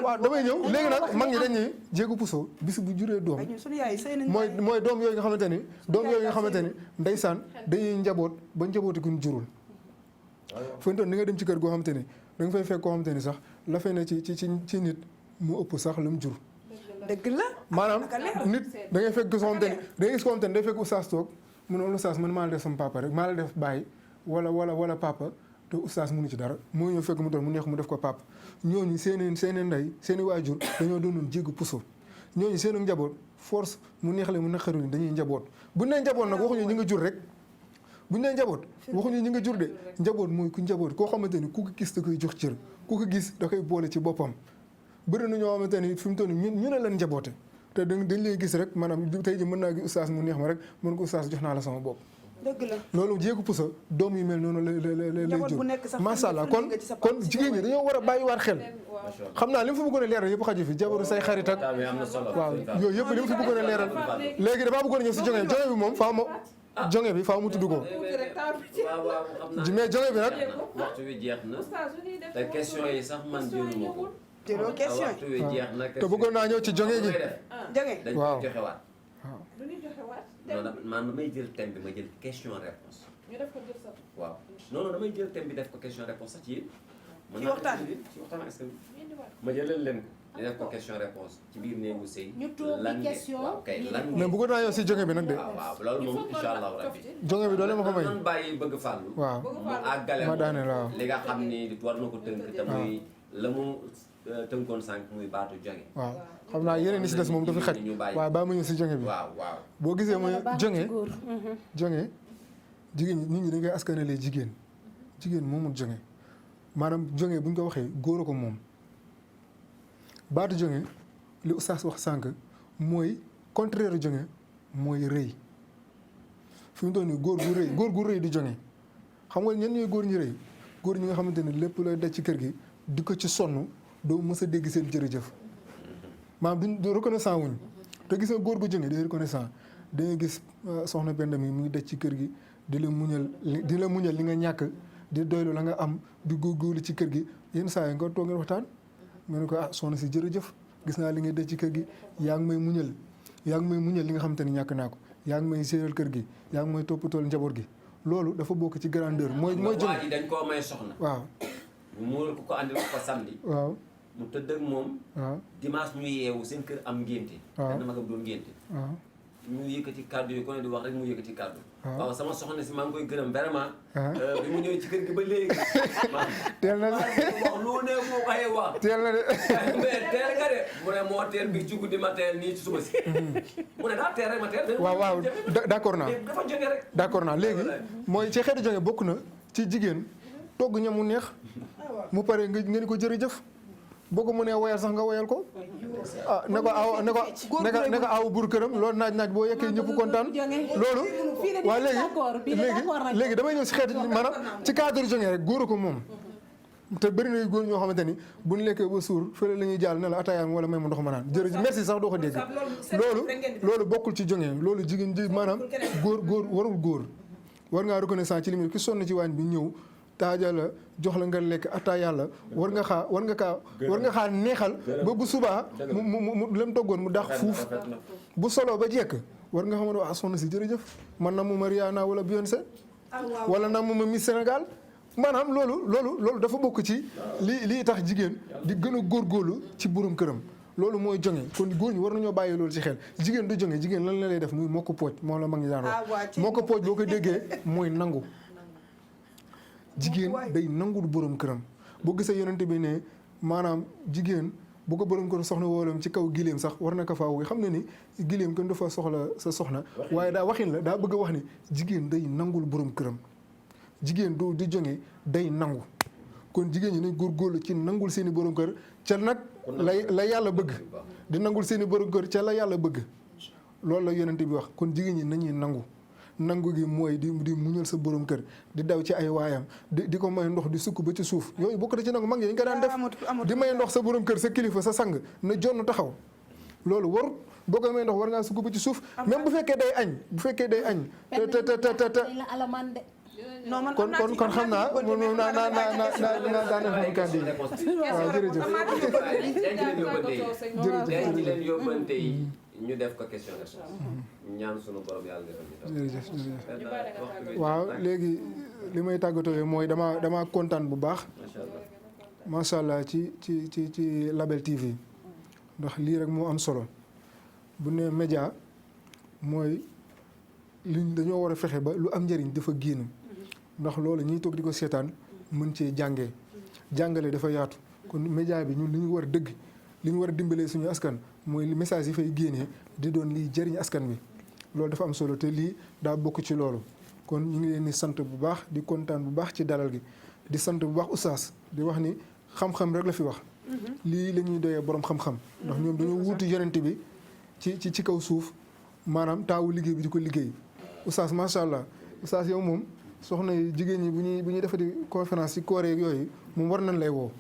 waaw damay ñëw léegi nag mag ñi dañuy jéggu puso bis bu juree doom mooy doom yooyu nga xamante ni ndeysaan dañuy njaboot ba njabooti kuñ jurul fu ñu toon ni nga dem ci kër goo xamante ni da nga fay fekk koo xamante ni sax la fay ne ci nit mu ëpp sax la mu jur dëgg la maanaam nit da ngay fekk soo xamante ni da ngay gis koo xamante ni day fekk oustaz toog mu ne oustaz man maa la def sama papa rek maa la def bàyyi wala papa te oustaz mënu ci dara moo ñëw fekk mu doon mu neex mu def ko papa ñooñu seeni ndey seeni waajur dañoo doonoon jéggu puso ñooñu seeni njaboot force mu neex la mu naqaru dañuy njaboot bu ñu nee njaboot nag waxuñu ñi nga jur rek bu ñu nee njaboot waxuñu ñi nga jur de njaboot mooy ku njaboot koo xamante ni ku ko gis da koy jox cër ku ko gis da koy boole ci boppam bëri na ñoo xamante ni fi mu toll nii ñu ne leen njaboote te dañ lay gis rek maanaam tey ji mën naa gis oustaz mu neex ma rek mën ko oustaz jox naa la sama bopp dëgg la loolu jéegu pusa doom yu mel noonu lay jur macha allah kon jigéen ñi dañoo war a bàyyiwaat xel xam naa li mu fi bëggoon a leeral yëpp xaju fi jabaru say xarit ak waaw yooyu yëpp li mu fi bëggoon a leeral léegi damaa bëggoon a ñëw si jonge bi moom faaw mu tudd ko mais jonge bi nag waxtu wi jeex na te question yi sax man jëluma ko jëloo question waxtu wi jeex na te bëggoon naa ñëw ci jonge ji dañ koy joxewaat du ñu joxewaat non man damay jël thème bi ma jël question réponse ñu def ko jël sa waaw non damay jël thème bi def ko question réponse sax ci yéen ci waxtaan est-ce que ma jëlal leen ko ñu def ko question réponse ci biir néegu sëy ñu toog di question waaw kay lan mais bëggoon naa ñëw si jonge bi nag de waaw loolu moom incha allah rabbi jonge bi doole ma ko may nan bàyyi bëgg fàllu waaw mu àggale ma daane waaw li nga xam ni war na ko tënk te muy la mu tënkoon sànq muy baatu jonge waaw xam naa yeneen yi si des moom dafa xaj waaye baa ma ñëw si jonge bi waaw boo gisee mooy jonge jigéen nit ñi dañ koy askanalee jigéen moomul jonge maanaam jonge bu ñu ko waxee góor a ko moom baatu jonge li oustaz wax sànq mooy contraire jonge mooy rëy fi mu toll nii góor gu rëy di jonge xam nga ñen ñooy góor ñi rëy góor ñi nga xamante ne lépp looy daj ci kër gi di ko ci sonn doo mës a dégg seen jërëjëf maanaam duñ reconnaissant wuñ te gis nga góor gu jonge day reconnaissant da ngay gis soxna Penda mi mu ngi daj ci kër gi di la muñal li nga ñàkk di doylu la nga am di góorgóorlu ci kër gi yenn saa yi nga toog ngeen waxtaan nga ne ko soxna si jërëjëf gis naa li ngay daj ci kër gi yaa ngi may muñal li nga xamante ni ñàkk naa ko yaa ngi may séeral kër gi yaa ngi may toppatool njaboot gi loolu dafa bokk ci grandeur mooy jonge waa ji dañ koo may soxna waaw mu ko andil ko samedi waaw mu tëdd ak moom waaw dimanche ñu yeewu seen kër am ngénte benn magam doon ngénte waaw ñu yëkkati kàddu yi ko ne di wax rek mu yëkkati kàddu waaw sama soxna si maa ngi koy gërëm vraiment bi mu ñëwee ci kër gi ba léegi teel na de wax lu ne moo koy wax teel na de mais teel nga de mu ne moo teel bi ci guddi ma teel nii ci suba si mu ne daa teel rek ma teel waaw d'accord naa dafa jóge rek d'accord naa léegi mooy ci xeetu jonge bokk na ci jigéen togg ñam mu neex mu pare nga ni ko jërëjëf boo ko mënee woyal sax nga woyal ko ne ko aw bur këram loolu naaj boo yekkee ñëpp kontaan loolu waaw léegi damay ñëw si xeetu maanaam ci cadre jonge rek góor a ko moom te bëri na góor ñoo xamante ni bu ñu lekkee ba suur fële la ñuy jàll ne la ataayaam wala may ma ndox ma naan jërëjëf merci sax doo ko dégg loolu bokkul ci jonge loolu jigéen ji maanaam góor warul góor war ngaa reconnaissant ci limite ki sonn ci waañ bi ñëw taaja la jox la nga lekk ataa yàlla war nga xaa neexal ba bu subaa mu lem toggoon mu dax fuuf bu solo ba jekk war nga xam ne waa soxna si jërëjëf man na mu ma Rihanna wala Beyoncé wala na mu ma Miss Sénégal maanaam loolu dafa bokk ci lii tax jigéen di gën a góorgóorlu ci borom këram loolu mooy jonge kon góor ñi war nañoo bàyyi loolu ci xel jigéen du jonge jigéen lan la lay def muy mokk pooj moom la mag ñi daan wax mokk pooj boo ko déggee mooy nangu jigéen day nangul borom këram boo gisee yonente bi ne maanaam jigéen bu ko borom kër soxna woolam ci kaw gileem sax war na ko faa wuy xam ne ni gileem kenn dafa soxla sa soxna waaye daa waxin la daa bëgg a wax ni jigéen day nangul borom këram jigéen du di jonge day nangu kon jigéen ñi nañ góorgóorlu ci nangul seeni borom kër ca nag la yàlla bëgg di nangul seeni borom kër ca la yàlla bëgg loolu la yonente bi wax kon jigéen ñi nañuy nangu nangu gi mooy di muñal sa borom kër di daw ci ay waayam di ko may ndox di sukk ba ci suuf yooyu bokk na ci nangu mag ñi dañ ko daan def di may ndox sa borom kër sa kilifa sa sang na jonn taxaw loolu warut boo koy may ndox war ngaa sukk ba ci suuf même bu fekkee day añ te la alamaan de non man kon xam naa moom naa daaneel foofu kàddu yi waaw jërëjëf denc leen yóbbante yi ñu def ko question réponse ñaan sunu borom yàlla defal ñu jërëjëf waaw léegi li may tàggatoo mooy damaa kontaan bu baax macha allah ci Label TV ndax lii rek moo am solo bu ne média mooy liñ dañoo war a fexe ba lu am njëriñ dafa génn ndax loolu ñiy toog di ko seetaan mën cee jàngale dafa yaatu kon média bi ñun li ñu war a dëgg li ñu war a dimbalee suñu askan mooy li message yi fay génnee di doon liy jëriñ askan bi loolu dafa am solo te lii daa bokk ci loolu kon ñu ngi leen di sant bu baax di kontaan bu baax ci dalal gi di sant bu baax oustaz di wax ni xam-xam rek la fi wax lii la ñuy doyee borom xam-xam ndax ñoom dañoo wuutu yonent bi ci kaw suuf maanaam taawu liggéey bi di ko liggéey oustaz macha allah oustaz yow moom soxna yi jigéen ñi bu ñuy defati conférence ci koor yeeg yooyu moom war nañ lay woo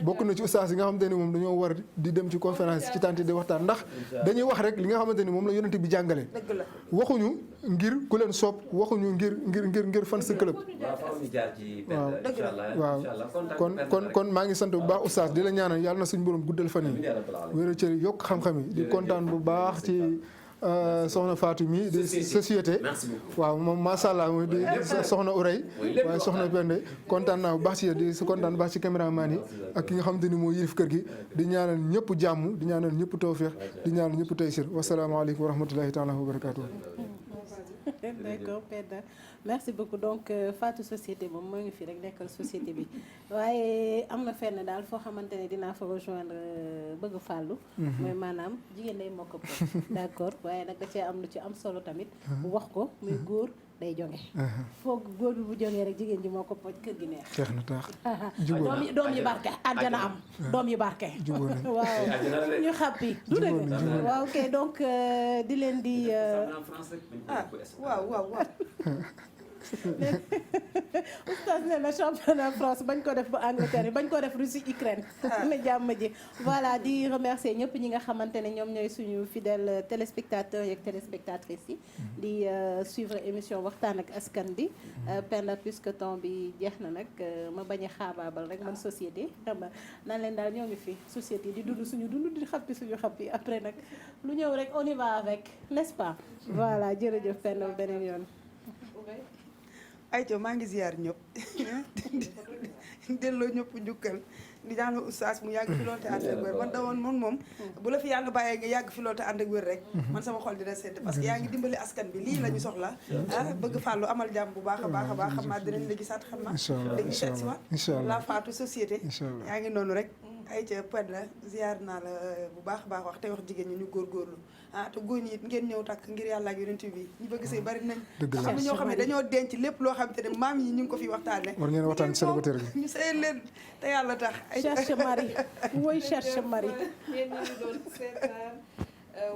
bokk na ci oustaz yi nga xamante ni moom dañoo war di dem ci conférence ci tànti di waxtaan ndax dañuy wax rek li nga xamante ni moom la yonent bi jàngale waxuñu ngir ku leen soob waxuñu ngir fan sa club waaw kon maa ngi sant bu baax oustaz di la ñaanal yàlla na suñu borom guddal fan yi wéra cër yokk xam-xam yi di kontaan bu baax ci soxna Fatou mi di société waaw moom macha allah mooy di soxna Uray waaye soxna Pende kontaan naa bu baax ci di kontaan bu baax ci caméraman yi ak ki nga xamante ni moo yilif kër gi di ñaanal ñëpp jàmm di ñaanal ñëpp tawfeex di ñaanal ñëpp taysir wasalaamaaleykum wa rahmatullahi taala wa barakatuh. D'accord Penda merci beaucoup donc Fatou société moom moo ngi fi rek nekkal société bi waaye am na fenn daal foo xamante ne dinaa fa rejoindre bëgg fàllu mooy maanaam jigéen day mokk ko d'accord waaye nag da cee am lu ci am solo tamit wax ko muy góor day jonge foog góor bi bu jongee rek jigéen ji moo ko poj kër gi neex jeex na taax doom yi barke àjjana am doom yi barke waaw ñu xàppi du dëgg waaw ok donc di leen di waaw oustaz nee na championnat France bañ ko def ba Angleterre bañ ko def Russie Ukraine na jàmm ji voilà di remercier ñëpp ñi nga xamante ne ñoom ñooy suñu fidèles téléspectateurs yeeg téléspectatrices yi di suivre émission waxtaan ak askan bi Penda puisque temps bi jeex na nag ma bañ a xaabaabal rek man société xam nga nan leen daal ñoo ngi fi société di dund suñu dund di xappi suñu xappi après nag lu ñëw rek on y va avec n'est-ce pas voilà jërëjëf Penda beneen yoon ayca maa ngi ziar ñëpp delloo ñëpp njukkal di ñaanal oustaz mu yàgg fi loolu te ànd ak wér man da woon moom bu la fi yàlla bàyyee nga yàgg fi loolu te ànd ak wér rek man sama xol dina sedd parce que yaa ngi dimbali askan bi lii la ñu soxla bëgg fàllu amal jàmm bu baax a baax a baax xam naa dinañ la gisaat xam naa dañuy seet si waat la Fatou société yaa ngi noonu rek ayca Penda ziar naa la bu baax a baax wax te wax jigéen ñi ñu góorgóorlu te góor ñi it ngeen ñëw takk ngir yàlla ak yonent bi ñu bëgg sëy bari nañ xam ne ñoo xam ne dañoo denc lépp loo xam te ne maam yi ñu ngi ko fi waxtaane war ngeen waxtaan ci célibataire gi ñu sëy leen te yàlla tax cherche mari woy cherche mari yéen ñi ñu doon seetaan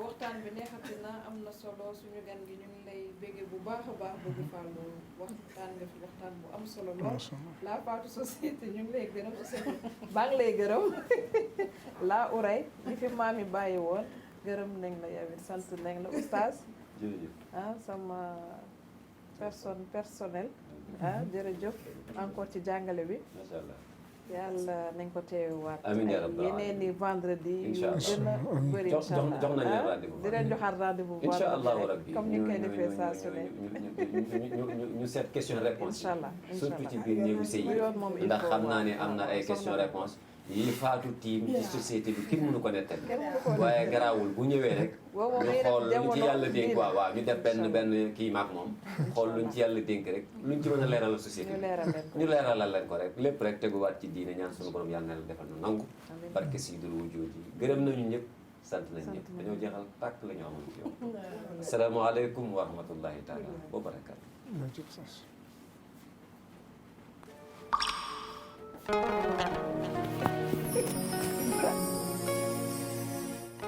waxtaan bi neexati na am na solo suñu gan gi ñu ngi lay béggee bu baax a baax bëgg fàllu waxtaan nga fi waxtaan bu am solo lool la Fatou société ñu ngi lay gërëm baa ngi lay gërëm la Uray ñi fi maam yi bàyyi woon gërëm nañ la yow it sant nañ la oustaz sama personne personnel jërëjëf encore ci jàngale bi yàlla nañ ko teewaat yeneen ni vendredi yu gën a bëri incha allah di leen joxaat rendez-vous incha allahu rabbi comme ni ñu koy defee saa su ne ñu seet question réponse incha allah surtout ci biir néegu sëy yi ndax xam naa ne am na ay question réponse yi Fatou tiim ci société bi kenn mënu ko nettali waaye garaawul bu ñëwee rek ñu xool luñ ci yàlla dénk waaw ñu def benn kii maak moom xool luñ ci yàlla dénk rek luñ ci mën a leeralal société bi ñu leeralal leen ko rek lépp rek teguwaat ci diine ñaan suñu borom yàlla na la defal na nangu barke Seydul Wujuud yi gërëm nañu ñëpp sant nañ ñëpp dañoo jeexal tàkk la ñu amoon ci yow asalaamaaleykum wa rahmatullahi taala wa barakaatu